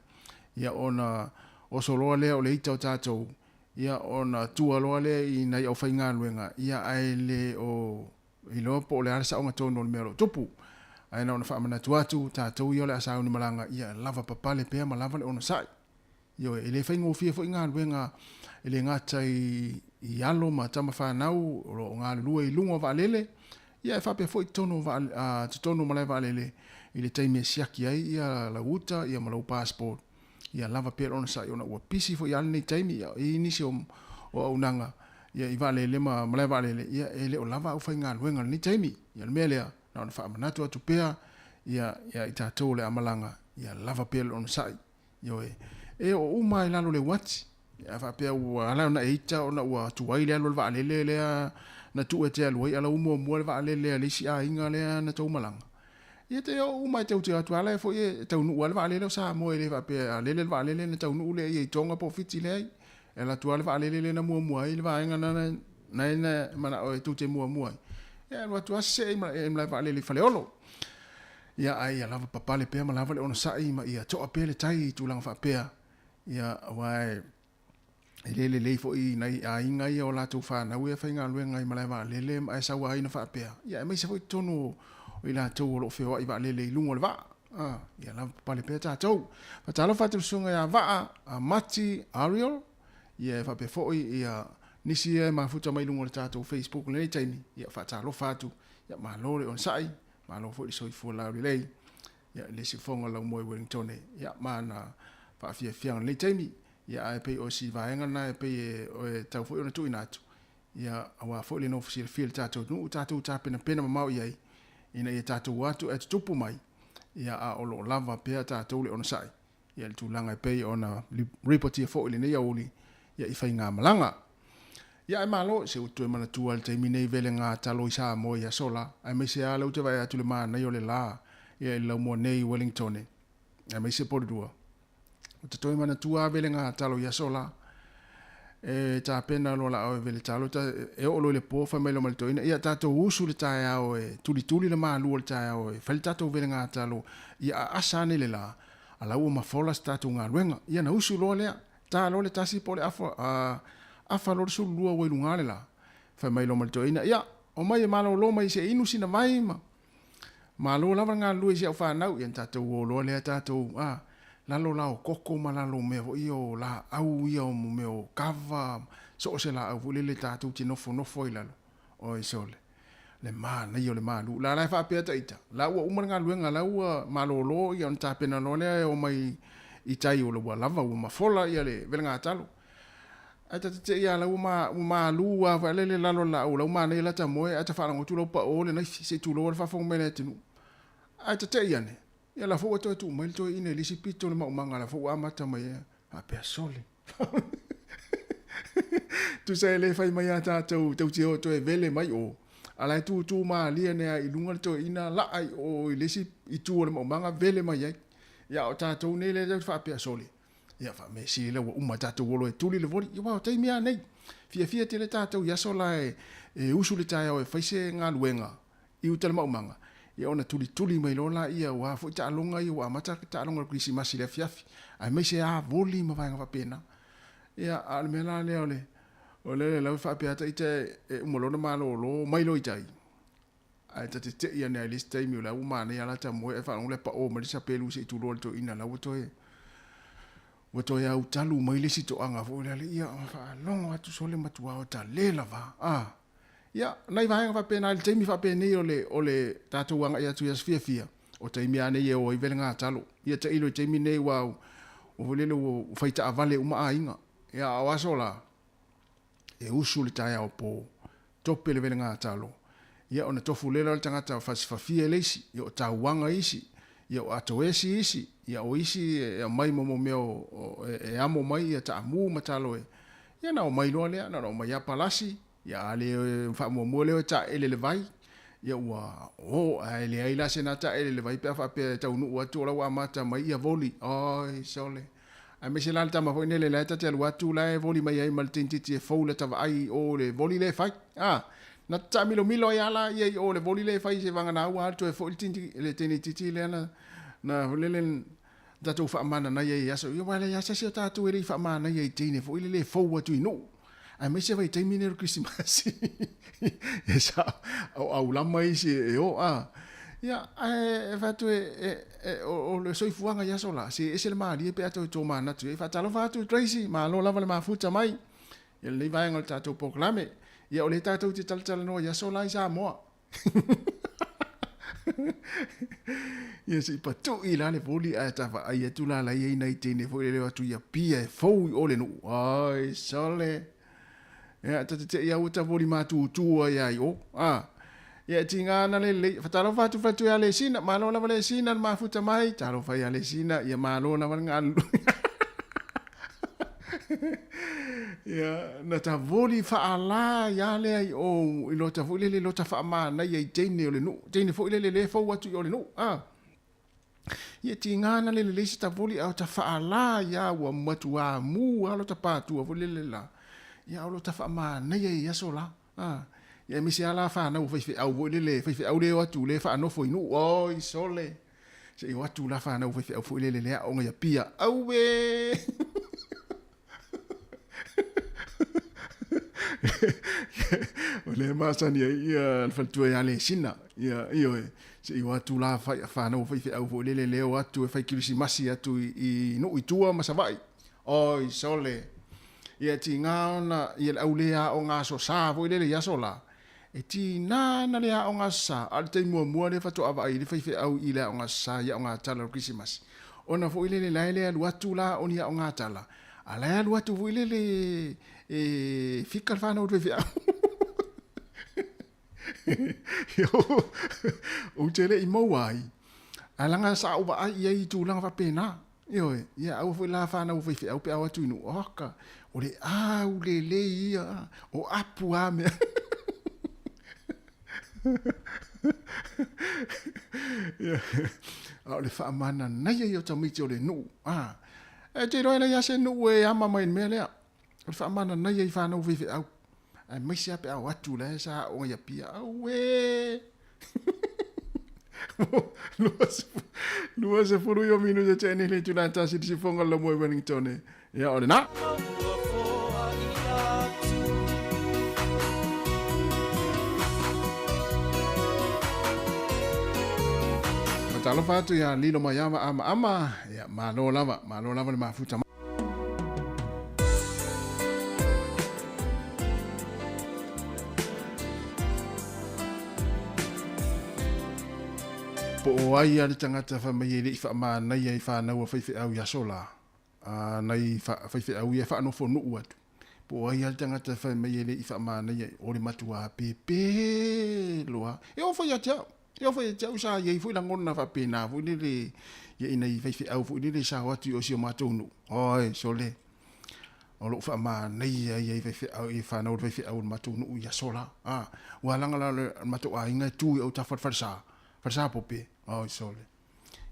ia ona oso loa lea o le ita o tatou, ia ona tua loa lea i nai aufaigaluega, ia ae le o iloa po o le a le saoga tonu o le mea o lo o tupu. Ae na ona faamanatu atu, tatou ia o le a sauni malaga, ia lava papale pea ma lava le onosai. Ioe, e le faigofie foi galuega e le gata i, i alo ma tama fanau o lo o galulue i luga o vaalele, ia e faapea foi totonu o vaa, a, totonu o malae vaalele i le taimi e siaki ai ia lau uta ia ma lou passport. Ia lava pea le onosai ona ua pisi foi lava lenei taimi, ia, i nisi o, o auaunaga ia i vaalele ma malae vaalele, ia e le o lava aufaigaluega i lenei taimi. Ia o le mea lea, na ona faamanatu atu pea ia, ia i tatou o le a malaga, ia lava pea le onosai. Ioe. E oo uma lava i lalo o le uati. A faapea ua ala ona e ita ona ua tuai le alu a le vaalele lea na tuu e te alu ai, a la ua muamua le vaalele a le isi aiga lea na tou malaga. Ia te oo uma e tou te o atu lava la foi e taunuu lava le vaalele o Samoa e le faapea a lele le vaalele ona taunuu lea i Tonga po o Fiti leai. E alu atu lava le vaalele lea na muamua ai le vaega na na manao e tou te muamua ai. Ia e alu atu lava sesee i malae vaalele i Faleolo. Ia, a ia lava papale pea ma lava le onosai ma ia toa pea le tai i tulaga faapea, ia, aua e, e le lelei foi i nai aiga ia o latou fanau ia e faigaluega i malae vaalele ma ae sauaina faapea, ia aemaise foi totonu o, o i latou o lo o feoai vaalele i luga o le vaa. A, ia lava papale pea tatou. Faatalofa atu i le susuga ia Vaa a Mati Ariel. Ia e faapea foi ia nisi ia e mafuta mai luga o le tatou Facebook i lenei taimi, ia faatalofa atu, ia malo le onosai, malo foi le soifua laulelei, ia i le siufofoga o lau moe Wellingtone, ia ma ana faafiafiaga i lenei taimi. Ia ae pei o si vaega lena e pei e tatau foi ona tuuina atu, ia aua foi le nofo silafia i le tatou nuu, tatou tapenapena mamao i ai, ina ia tatou o atu ae tutupu mai, ia a o lo o lava pea tatou le onosai, ia le tulaga e pei ona ripotia foi i lenei aoauli ia i faigamalaga. Ia ae malo, se ua toe manatua i le taimi nei velega talo i Samoa i aso la, aemaise lava lea ou te vaai atu i le manaia o le la ia i le laumua nei i Wellingtone, aemaise Porirua. Ou te toe manatua lava velega talo i aso la. E tapena loa la oe vele talo, ta, e oo loa i le po fai mai loa ma le toeaina, ia tatou usu i le taeao e tulituli le malu o le taeao e fai le tatou velega talo, ia aasa ane le la, a la ua mafola se tatou galuega. Ia na usu loa lea, ta loa le tasi po o le afa, a, afa loa le 12 ua i luga le la. Fai mai loa ma le toeaina, ia, omai e malolo mai se i inu sina vai ma malo lava le galulue i si au fanau. Ia na tatou o loa lea tatou, a, lalo la o koko ma lalo o mea foi ia o laau ia o mea o kava, so o se laau foi lele tatou te nofonofo ai i lalo. Oi sole, le manaia o le malu. La la e faapea ta ita, la ua uma le galuega, la ua malolo ia ona tapena loa lea e omai i tai o ua lava ua mafola ia le velegatalo. Ae ta te tei lava la ua malu lava foi lele i lalo o le laau, la ua manaia lata moe ae ta faalogo atu la ua pao le naifi, se i tulou lava le faafofoga mai a le atunuu. Ae ta tei ane, ia la foi ua toe tuu mai le toeaina i le isi pito o le maumaga, la foi ua amata mai ai, faapea, sole. Tusa e le fai mai a tatou tau te o toe vele mai o, a la e tutu malie ane lava i luga le toeaina laa i o i le isi itu o le maumaga vele mai ai. Ia a o tatou nei lea tatou te faapea, sole, ia faamea sili lea ua uma tatou o loa e tuli le voli. Ia aua o taimi lava nei, fiafia tele tatou i aso la e usu le taeao e fai se galuega i uta le maumaga, ia ona tulituli mai loa laia aua foi taaloga ia ua amata taaloga o le Kerisimasi i le afiafi, aemaise a voli ma vaega faapena. Ia, a o le mea la lea o le, o le la e faapea ata ita e uma loa ona malolo mai loa i tai, ae ta te tei ane lava i le isi taimi o la ua manaia lava lata moe ae faalogo lea pao mai le sapelu se i tulua le toeaina la ua toe ua toe autalu mai le isi toaga foi lea, ia faalogo atu sole matua o ta le lava. Ah, Ia, nai vaega faapena i le taimi faapenei o le, o le tatou agai atu i aso fiafia, o taimi lava nei e o ai velegatalo. Ia tailo i taimi nei aua ua foi lele ua fai taavale uma aiga. Ia, a o aso la, e usu le taeao po, tope le velegatalo, ia ona tofu lea o le tagata fasifafia e le isi, ia o tauaga isi, ia o atoesi isi, ia o isi e aumai mo mea o, e amo mai ia taamu ma talo e, ia ona omai loa lea, na ona omai lava palasi, Ia a le faamuamua lea e taele le vai, ia ua o, ae leai la se na taele le vai pe a faapea e taunuu atu o la ua amata mai ia voli. Oi, sole. Aemaise la le tama foi nele la e ta te alu atu la e voli mai ai ma le teinititi e fou lata vaai i o le voli lea e fai. A, na taamilomilo ai a la ia i o le voli lea e fai se vagana ua alu toe foi le teinititi lea na, na lele tatou faamananaia i aso ia, aua e leai lava se isi o tatou e le i faamanaia i teine foi lele e fou atu i nuu, aemaise vaitaimi nei o le Kerisimasi e sao o aulama isi e o a. Ia, ae fai atu o le soifuaga i aso la, se ese le malie pe a toe tomanatu i ai. Faatalofa atu Tracy, malo lava le mafuta mai i lenei vaega o le tatou polokalame. Ia, o lea tatou te talatalanoa i aso la i Samoa. Ia se i patui la le voli ae ta vaai atu la la i ai nai teine foi lele o atu i Apia e fou i o le nuu. Ai, sole. Ia, ta te tei au ta voli matutu ai ai o. Ah. Ia, e tiga ana le lelei. Fatalofa atu fatu ia Lesina. Malo lava Lesina le mafuta mai. Talofa ia Lesina. Ia malo lava le galulue. Ia, na ta voli faalā ia lea i o i lota foi lele lota faamanaia i teine o le nuu, teine foi lele le fou atu i o le nuu, a. Ia tiga na le lelei se ta voli a o ta faalā ia ua matuā mū a lota pātua foi lele la. Ia o lota faamanaia i aso la, a. Ia aemaise lava la fanau a faifeau foi lele, faifeau le o atu le faanofo i nuu, oi sole. Se i o atu la fanau faifeau foi lele le aoga i Apia. Auē! O lea e masani ai ia le faletua ia Lesina. Ia, ioe, se i o atu la fanau faifeau foi lele le o atu e fai kerisimasi atu i nuu i tua ma Savaii. Oi, sole! Ia tiga ona ia le au lē aoga aso sa foi lele i aso la, e tiga na le aoga aso sa, a o le taimi muamua lea faatoa vaai ai le faifeau i le aoga aso sa i aoga tala o le Kerisimasi, ona foi lele la e le alu atu la o ni aoga tala, a la e alu atu foi lele e fika le fanau i le faifeau. Ou te le i maua ai, ae leaga sa ou vaai i ai i tulaga faapena. Ioe, ia aua foi la fanau faifeau pe a o atu i nuu, oka, o le aulelei ia, o apu a mea. Ia, a o le faamananaia ia o tamaiti o le nuu, a, e te iloa e leai lava se nuu e ama mai i le mea lea. O le faamananaia i fanau faifeau, aemaise lava pe a o atu la e sa aoga i Apia, auē! 29 minute tea nei le itula e tasi i le sifoga o le laumua i Wellington. Ia, o lena. Faatalofa atu ia Lilo Maiava Amaama, ia malo lava, malo lava le mafuta. Po o ai a le tagata fai mai e le i faamanaia i fanau a faifeau i aso la, a nai faifeau ia e faanofonuu atu. Po o ai a le tagata fai mai e le i faamanaia, o le matua pēpē loa. E oo foi ia te au, e oo foi ia te au sa i ai foi lagona faapena foi lele ia ina i faifeau foi lele sa o atu i o si o matou nuu. Oi, sole, o lou faamanaia ia i faifeau, i fanau a le faifeau o le matou nuu i aso la. A, ua laga la le matou aiga e tu i autafa o le falesa, falesa pope. Oi, sole.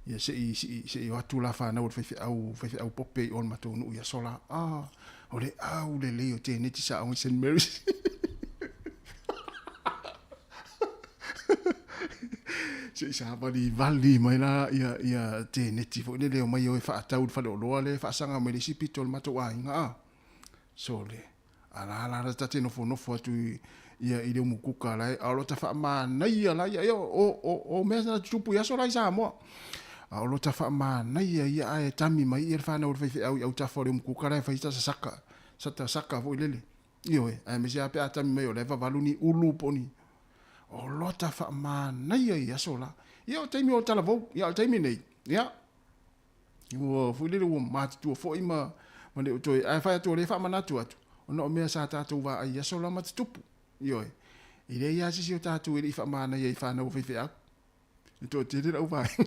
Ia se i, se i, se i o atu la fanau a le faifeau, faifeau pope i o le matou nuu i aso la. A, o le aulelei o teneti sa aoga i St. Mary's. Se i savalivali mai la ia, ia teneti foi lele omai o e faatau i le faleoloa lea e faasaga mai le isi pito o le matou aiga a. Sole, ala la la ta te nofonofo atu i, ia i le umukuka la e, a o lo ta faamanaia la ia, ia o, o, o mea na tutupu i aso la i Samoa. A o lo ta faamanaia ia ae tami mai ia le fanau a le faifeau i autafa o le umukuka la e fai sa saka, sa ta saka foi lele. Ioe, aemaise lava pe a tami mai o la e vavalu ni ulu po o ni. O lota faamanaia i aso la. Ia o taimi o talavou, ia o le taimi nei, ia, ua foi lele ua matutua foi ma, ma le o toe, ae fai atu o lea e faamanatu atu, ona o mea sa tatou vaai i aso la ma tutupu. Ioe, e leai lava se isi o tatou e le i faamanaia i fanau a faifeau. E toatele lau vaega.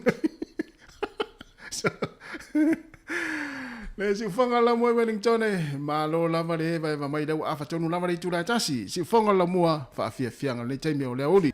Le siufoga la mua i Wellington e, malo lava le evaeva mai lea ua afa tonu lava le itula e tasi. Siufoga la mua, faafiafiaga lenei taimi o le aoauli.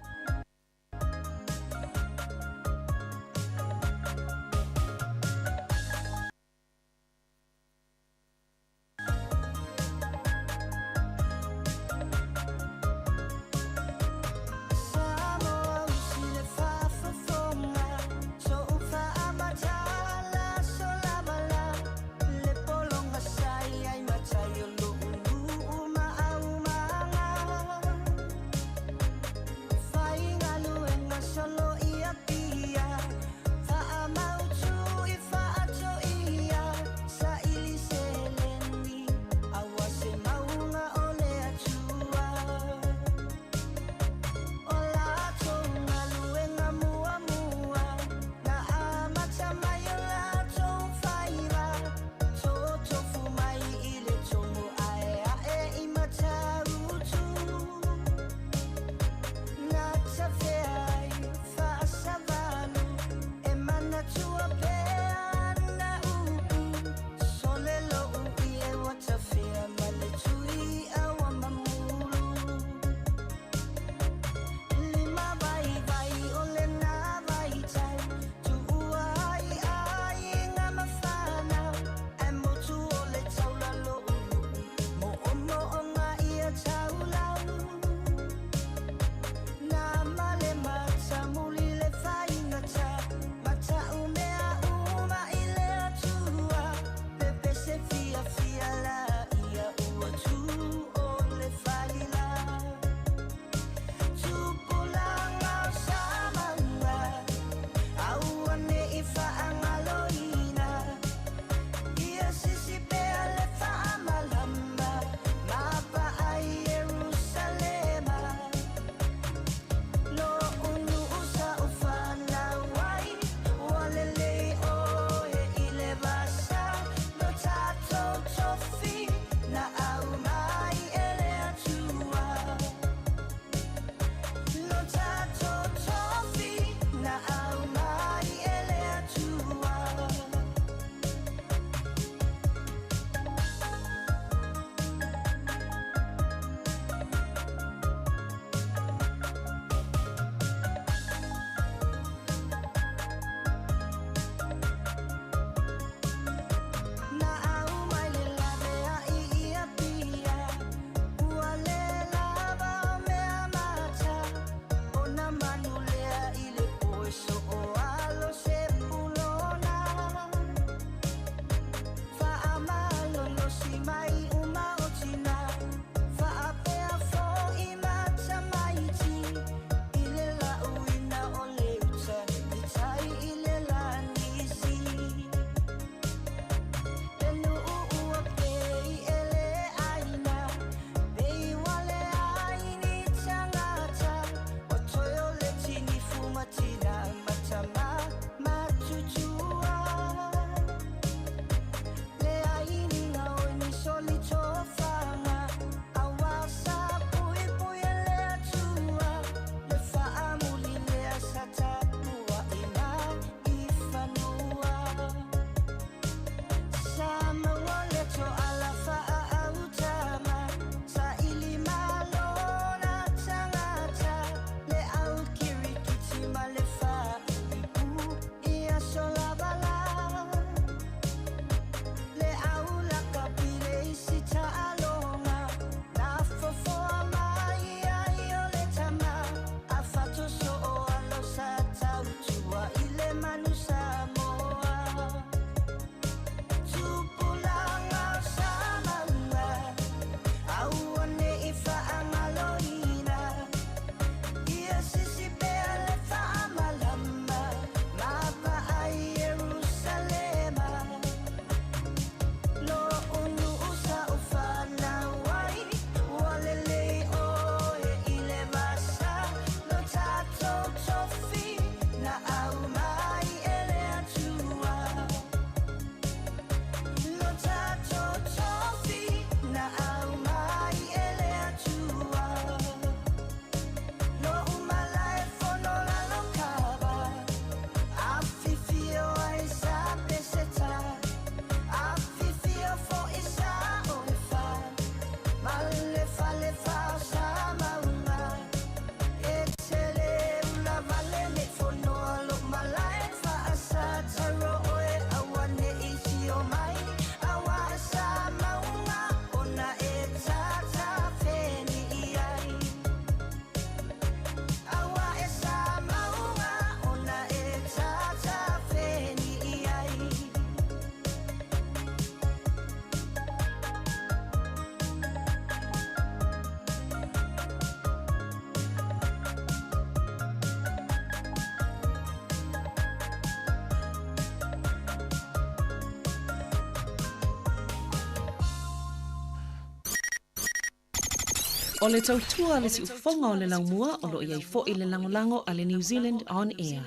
O le tautua a le siufofoga o le laumua o lo o i ai foi le lagolago a le New Zealand On Air.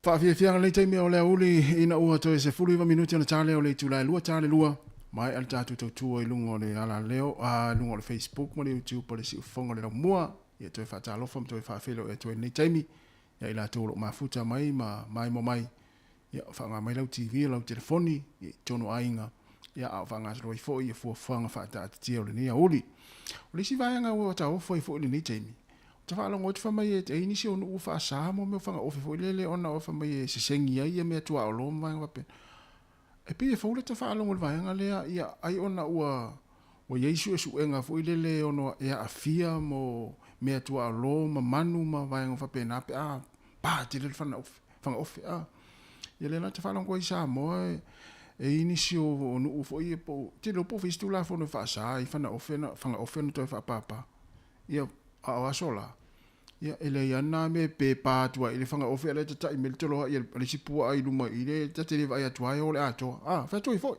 Faafiafiaga lenei taimi o le aoauli ina ua toe 19 minute ona ta lea o le itula e 2 ta le 2 maea le tatou tautua i luga o le alaleo a luga o le Facebook ma le YouTube o le Siufofoga o le Laumua. Ia toe faatalofa ma toe faafeiloai atu ai lenei taimi ia i latou o lo o mafuta mai ma maimoa mai. Ia faaaoga mai lau TV, lau telefoni ia i totonu o aiga ia a o faagasolo ai foi ia fuafuaga faataatitia o lenei aoauli. O le isi vaega ua taofo ai foi lenei taimi, Ta faalogo atu fai mai e ai nisi o nuu ua faasa mo mea o fagaofe foi lele ona o fai mai e sesegi ai ia mea tuaolo ma vaega faapena. E pei e fou lata faalogo i le vaega lea, ia ai ona ua ua i ai suesuega foi lele e ono e aafia mo mea tuaolo ma manu ma vaega faapena pe a pa tele le fanaofe, fagaofe a. Ia lea la ta faalogo ai i Samoa e e i ai nisi o nuu foi ia po o, ou te iloa po o fai se Tulafono e faasa ai fanaofe na, fagaofe ona toe faapapa. Ia, a o aso la, ia, e leai lava na mea e pepa atu ai i le fagaofe a o la e tatai mai le toloai a le isi puaa i luma i le ta te le vaai atu lava e o le atoa. A, fai atu ai foi.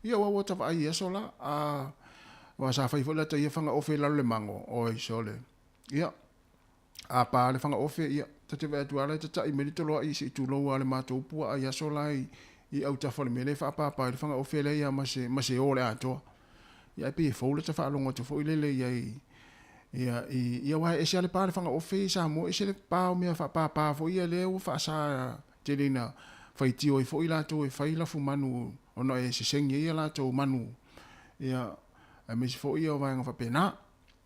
Ia, aua ua ta vaai i aso la, a, aua sa fai foi lata ia fagaofe i lalo o le mago, oi sole. Ia, a pa le fagaofe, ia, ta te vaai atu lava la e tatai mai le toloai se i tulou lava le matou puaa i aso la i, i autafa o le mea lea e faapapa ai le fagaofe lea ia ma se, ma se o le atoa. Ia ae pei e fou lata faalogo atu foi lele i ai, ia, i, ia aua e ese lava le pa o le fagaofe i Samoa, ese le pa o mea faapapa foi ia lea ua faasa tele ina faitio ai foi latou e fai lafumanu ona e sesegi ai a latou manu, ia, aemaise foi ia o vaega faapena.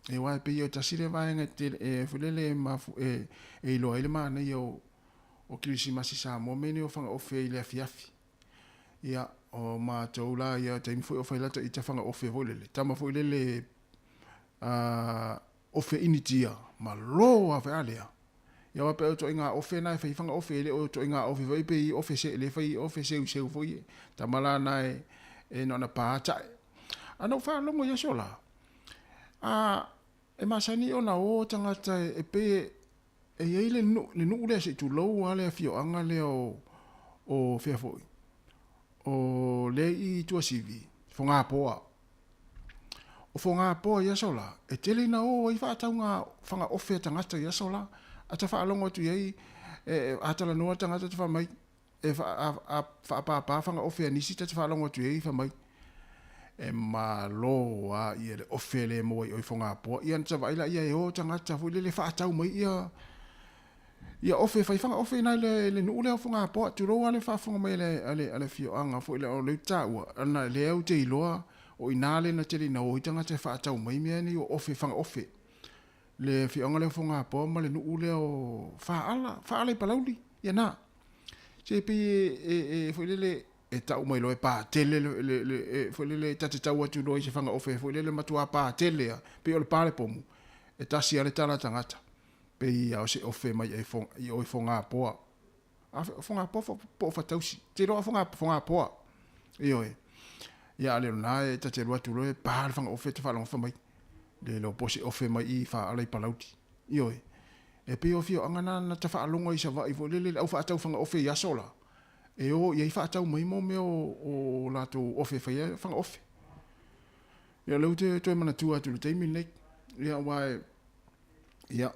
Ia aua e pei e tasi lea vaega e tele, e foi lele e mafu, e, e iloa ai le manaia o, o Kerisimasi i Samoa mea nei o fagaofe i le afiafi. Ia, o matou la ia taimi foi o fai lata ita fagaofe foi lele, tama foi lele a ofe initia, malo lava foi a lea. Ia aua pei o ituaiga ofe na e fai fagaofe, e le o ituaiga ofe foi pei ofe se le fai ofe seuseu foi e tama la na e e na ona pa tae. A na ou faalogo i aso la, a e masani ona o tagata e pei e i ai le nuu, le nuu lea se i tulou lava le afioaga lea o, o fea foi, o lea i Tuasivi, Fogapoa. O Fogapoa i aso la, e tele ina o ai faatauga fagaofe a tagata i aso la. A ta faalogo atu i ai, e, a talanoa le tagata ta fai mai, e faapāpā fagaofe a nisi ta te faalogo atu i ai fai mai, e malo lava ia le ofe lea e maua i o i Fogapoa. Ia ona ta vaai laia e o tagata foi lele faatau mai ia ia ofe fai fagaofe i ina i le, le nuu lea o Fogapoa. Tulou lava le faafofoga mai a le, a le, a le afioaga foi lea o lea ou te taua, ona lea ou te iloa o i ina lea na tele ina o ai tagata e faatau mai mea nei o ofe fagaofe. Le afioaga lea o Fogapoa ma le nuu lea o Faala, Faala i Palauli, ia na. Se pei e, e, e foi lele, e tau mai loa e pa tele le, le, le, e, foi lele, ta te tau atu loa i se fagaofe foi lele matua pa tele a, pei o le pa le pomu, e tasi lava le tala a tagata, pei a o se ofe mai e i o i Fogapoa. A Fogapoa po o Fatausi, te iloa Fogapoa. Ioe. Ia a le o lena e ta te alu atu loa e pa le fagaofe ta faalogo fai mai, le iloa po o se ofe mai i Faala i Palauli. Ioe. E pei o afioaga na na ta faalogo ai i Savaii foi lele le au faatau fagaofe i aso la, e o i ai faatau mai mo mea o latou ofe e fai ai fagaofe. Ia o lea ou te toe manatua atu i le taimi lenei. Ia aua e, ia,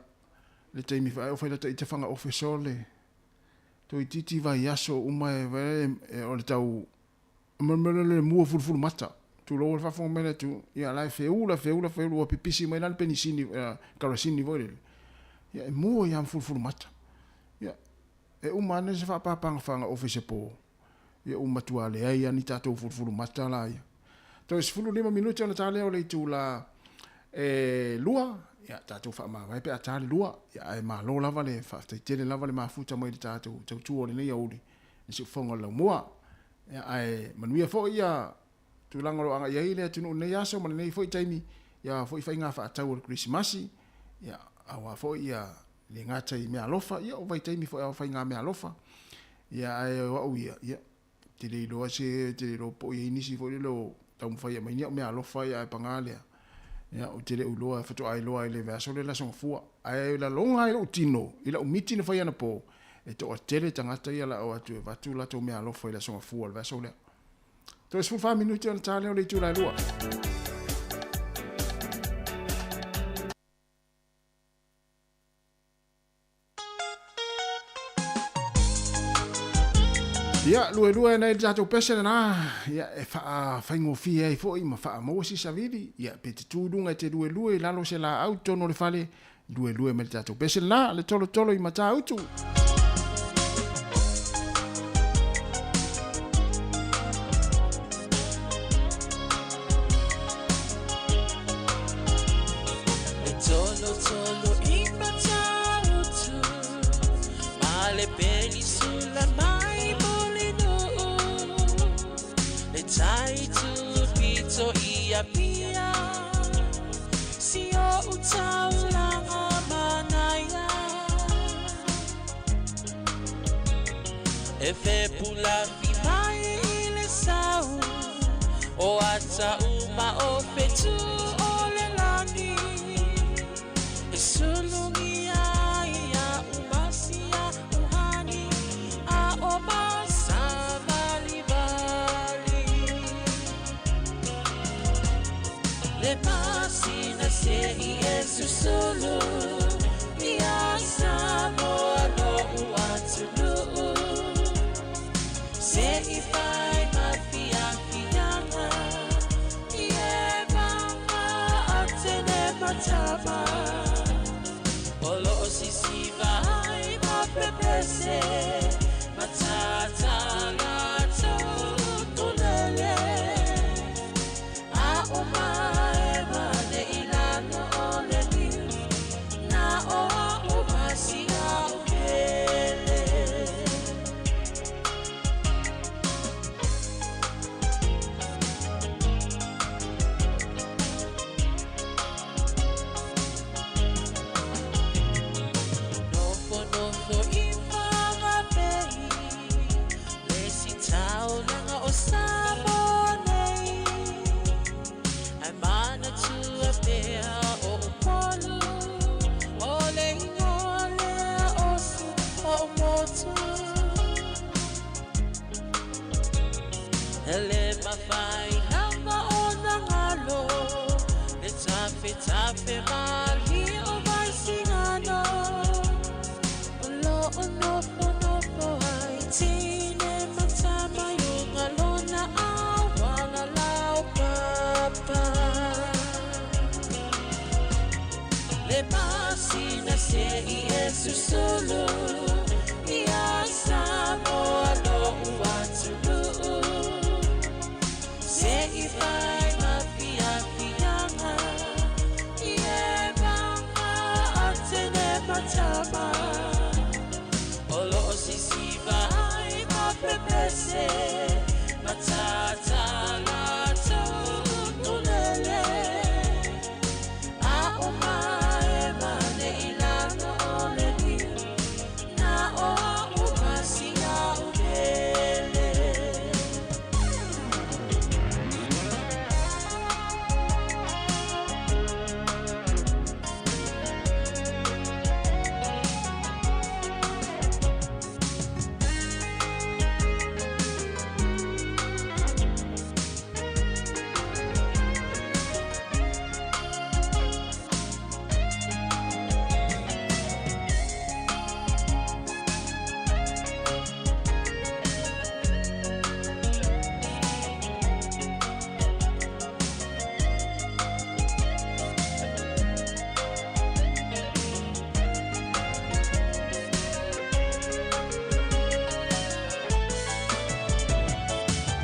le taimi foi ae o fai lata ita fagaofe sole, toeitiiti vaiaso uma e, e, o le tau mea le mua fulufulu mata. Tulou le faafofoga mai le atu, ia la e feula, feula, feula, ua pipisi mai la le penisini, karosini foi lele. Ia e mua ia ma fulufulu mata. Ia, e uma ane se faapāpāga fagaofe i se pō, ia ua matua leai lava ni tatou fulufulu mata laia. Toe 15 minute ona ta lea o le itula e 2, ia tatou faamavae pe a ta le 2, ia ae malo lava le faafetai tele lava le mafuta mai i le tatou tautua o lenei aoauli i siufofoga o le laumua. Ia ae manuia foi ia tulaga o lo o agai ai le atunuu i lenei aso ma lenei foi taimi, ia foi faiga faatau o le Kerisimasi, ia aua foi ia le gata i meaalofa, ia o vaitaimi foi o faiga meaalofa. Ia ae o au ia, ia, te le iloa se, te le iloa po o i ai nisi foi lele o taumafai e aumai ni au meaalofa, ia ae paga lea, ia ou te le o iloa, faatoa iloa i le vaiaso lea le Aso Gafua. Ae lagona ai lou tino i lau miti na fai anapo, e toatele tagata ia o le a o atu e avatu latou meaalofa i le Aso Gafua o le vaiaso lea. Toe 14 minute ona ta lea o le itula e 2. Ia, luelue nei le tatou pese lena, ia, e faafaigofie ai foi ma faamaua si savili, ia, pe te tu i luga e te luelue i lalo o se laau i totonu o le fale, luelue mai le tatou pese lena, le tolotolo i Matautu. E tolotolo i. le penisula mai Mulinuu, le tai tupito i Apia, si o'u taulaga manaia. E fepulafi mai i le sau, o ata uma o fetu o le lagi, e sulugia ai a'u masia uhani, a o masavalivali. Le masina se'i e susulu ia Samoa lo'u atunuu, se'i fai ma fiafiaga i e vaga atene matama, o lo'o sisiva ai ma pepese matata latou utulele, a o maema nei lalo o le liu, na o a'u masia upele. Nofonofo i Whanganui, le sitaulaga o Samoa nei, ae manatua pea o Upolu, o le igoa lea o si o'u motu. E le mafai lava ona galo le tafetafe malie o Vaisigano, o lo'o nofonofo ai tine ma tama i luga lona auala laupapa. Le masina se'i e susulu ia Samoa lo'u atunuu, se'i fai ma fiafiaga i e vaga atene matama, o lo'o sisiva ai ma pepese matata latou utulele, a o maema nei lalo o le liu, na o a'u masia upele.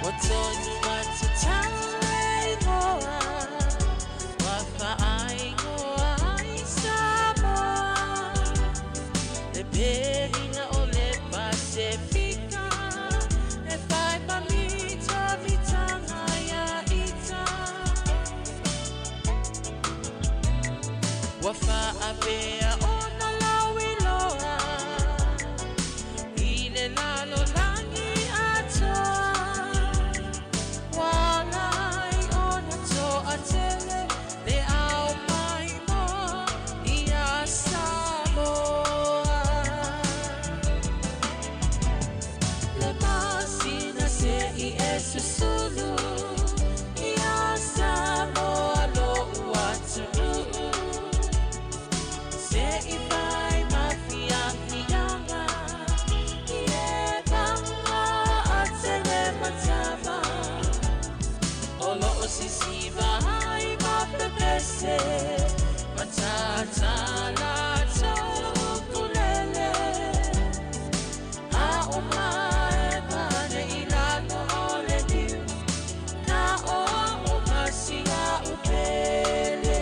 Ua tonu atu tau e igoa, ua faaigoa ai Samoa, le perina o le Pasefika, e fai ma mitamitaga ia ita. Ua faapea ona lauiloa i le lalolagi atoa, ua ala ai ona toatele le ao maimoa ia Samoa. Le masina se'i e susulu ia Samoa lo'u atunuu, se'i fai ma fiafiaga i e vaga atene matama, o lo'o sisiva ai ma pepese matata latou ukulele, a o maema nei lalo o le liu, na o a'u masia upele.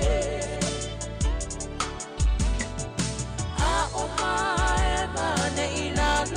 A o maema nei lalo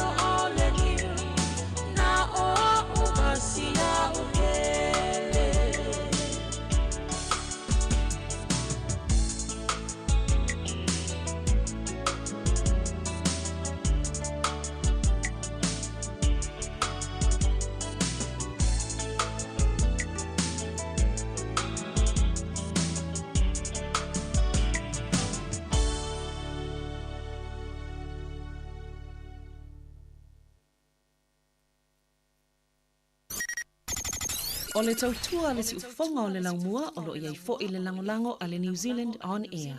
O le tautua a le siufofoga o le laumua o lo o i ai foi le lagolago a le New Zealand On Air.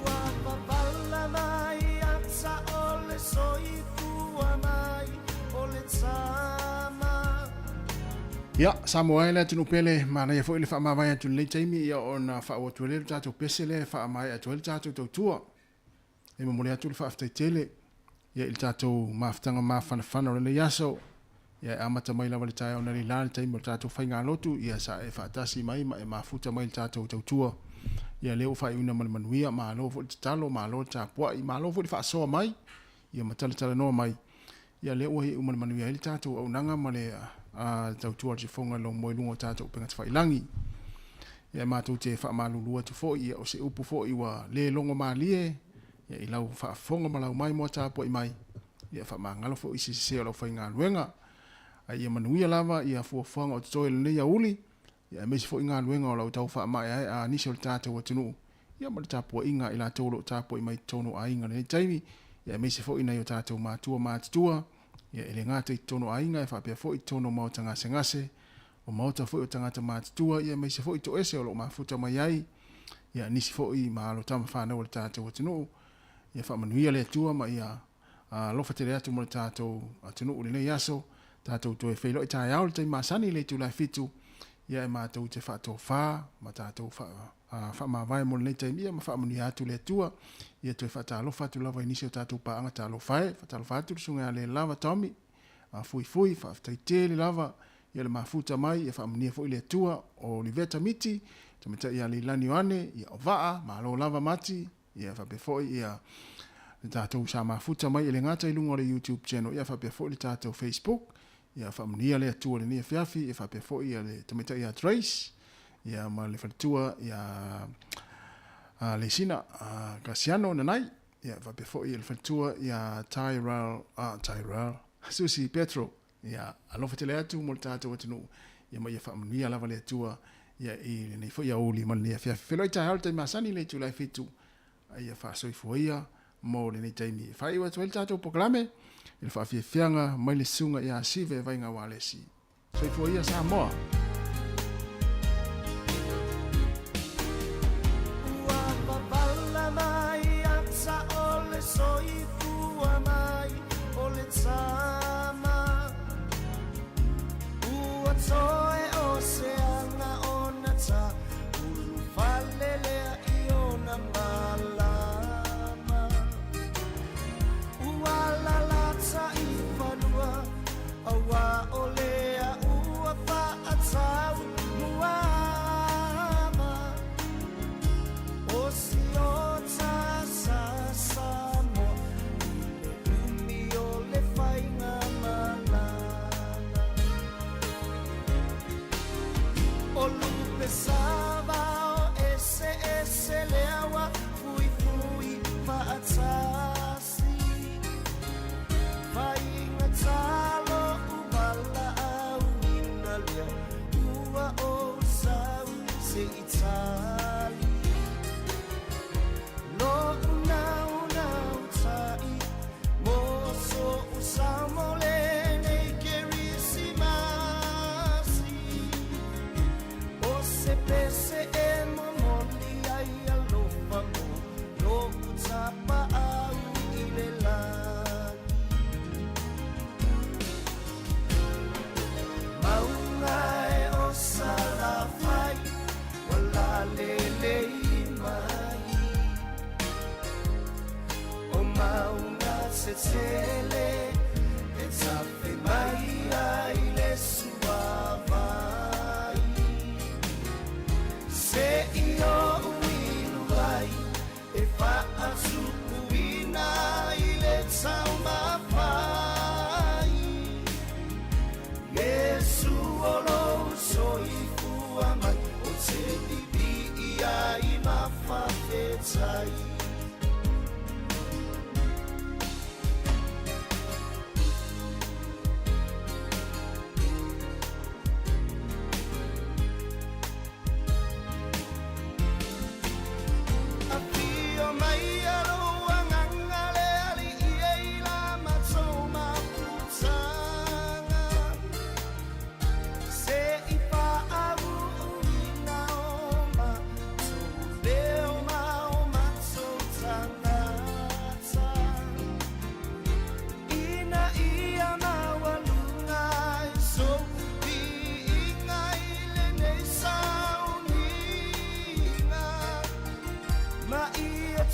Ua papaula mai ata o le soifua mai o le tama. Ia, Samoa e le atunuu pele, manaia foi le faamavae atu i lenei taimi ia ona faauu atu ai lea le tatou pese lea e faamaea atu ai le tatou tautua. E momoli atu le faafetai tele ia i le tatou mafutaga mafanafana o lenei aso. Ia e amata mai lava i le taeao analeila le taimi o le tatou faigalotu, ia sa e faatasi mai ma e mafuta mai i le tatou tautua. Ia lea ua faaiuina ma le manuia, malo foi le tatalo, malo le tapuai, malo foi le faasoa mai, ia ma talatalanoa mai. Ia lea ua iu ma le manuia ai le tatou auaunaga ma le tautua a le sifoga i lou moe i luga o tatou upega tafailagi. Ia matou te faamalulu atu foi, ia o se upu foi ua le logo malie, ia i lau faafofoga ma lau maimoa tapuai mai, ia faamagalo foi i se sese o lau faigaluega. Ae ia manuia lava ia fuafuaga o totoe i lenei aoauli, ia aemaise foi galuega o lau tau faamaeaea a nisi o le tatou atunuu, ia ma le tapuaiga a i latou o lo o tapuai mai i totonu o aiga i lenei taimi, ia aemaise foi nai o tatou matua matutua, ia e le gata i totonu o aiga ae faapea foi i totonu o maota gasegase, o maota foi o tagata matutua, ia aemaise foi toese o lo o mafuta mai ai, ia nisi foi ma alo tama fanau a le tatou atunuu. Ia faamanuia le Atua ma ia alofa tele atu mo le tatou atunuu i lenei aso. Tatou toe feiloai taeao i le taimi masani i le itula e 7, ia e matou te faatofa ma tatou faamavae mo lenei taimi, ia ma faamanuia atu le Atua. Ia toe faatalofa atu lava i nisi o tatou paaga talofa e. Faatalofa atu le susuga ia Lelava Tommy, Fuifui, faafetai tele lava ia le mafuta mai, ia faamanuia foi le Atua. O Oliveta Miti, tamaitai ia Leilani Ioane, ia o Vaa, malo lava Mati, ia faapea foi ia le tatou sa mafuta mai e le gata i luga o le YouTube channel, ia faapea foi le tatou Facebook, ia faamanuia le Atua i lenei afiafi, ia faapea foi ia le tamaitai ia Trace, ia ma le faletua ia Lesina Kasiano Nanai, ia faapea foi ia le faletua ia Tyrell, Tyrell, Susi Petro, ia alofa tele atu mo le tatou atunuu, ia ma ia faamanuia lava le Atua ia i lenei foi aoauli ma lenei afiafi. Feiloai taeao i le taimi masani i le itula e 7, a ia faasoifua ia mo lenei taimi. E faaiu atu ai le tatou polokalame i le faafiafiaga mai le susuga ia Sive Vaiga Walesi. Soifua ia Samoa! Ua papaula mai ata o le soifua mai o le tama. Ua toe o se aga ona ta ulufale lea i ona malama. Ua lalata i fanua aua o lea ua faatau muama. O siota sa Samoa i le umi o le faiga malaga. O lupe savao eseese lea ua fuifui faatasi. Faigata lo'u valaauina lea ua ou sau se i tali. Lo'u naunau ta'i mo so'u sao mo lenei Kerisimasi. O se pese e momoli ai alofa mo lo'u tapa'au i le lagi. Mauga e o Salafai ua lalelei mai. O mauga tetele e tafe mai ai le suavai. Se i o'u inu ai e faatupuina i le taumafai. Iesu o lou soifua mai ou te pipii ai ma faafetai. Ma ia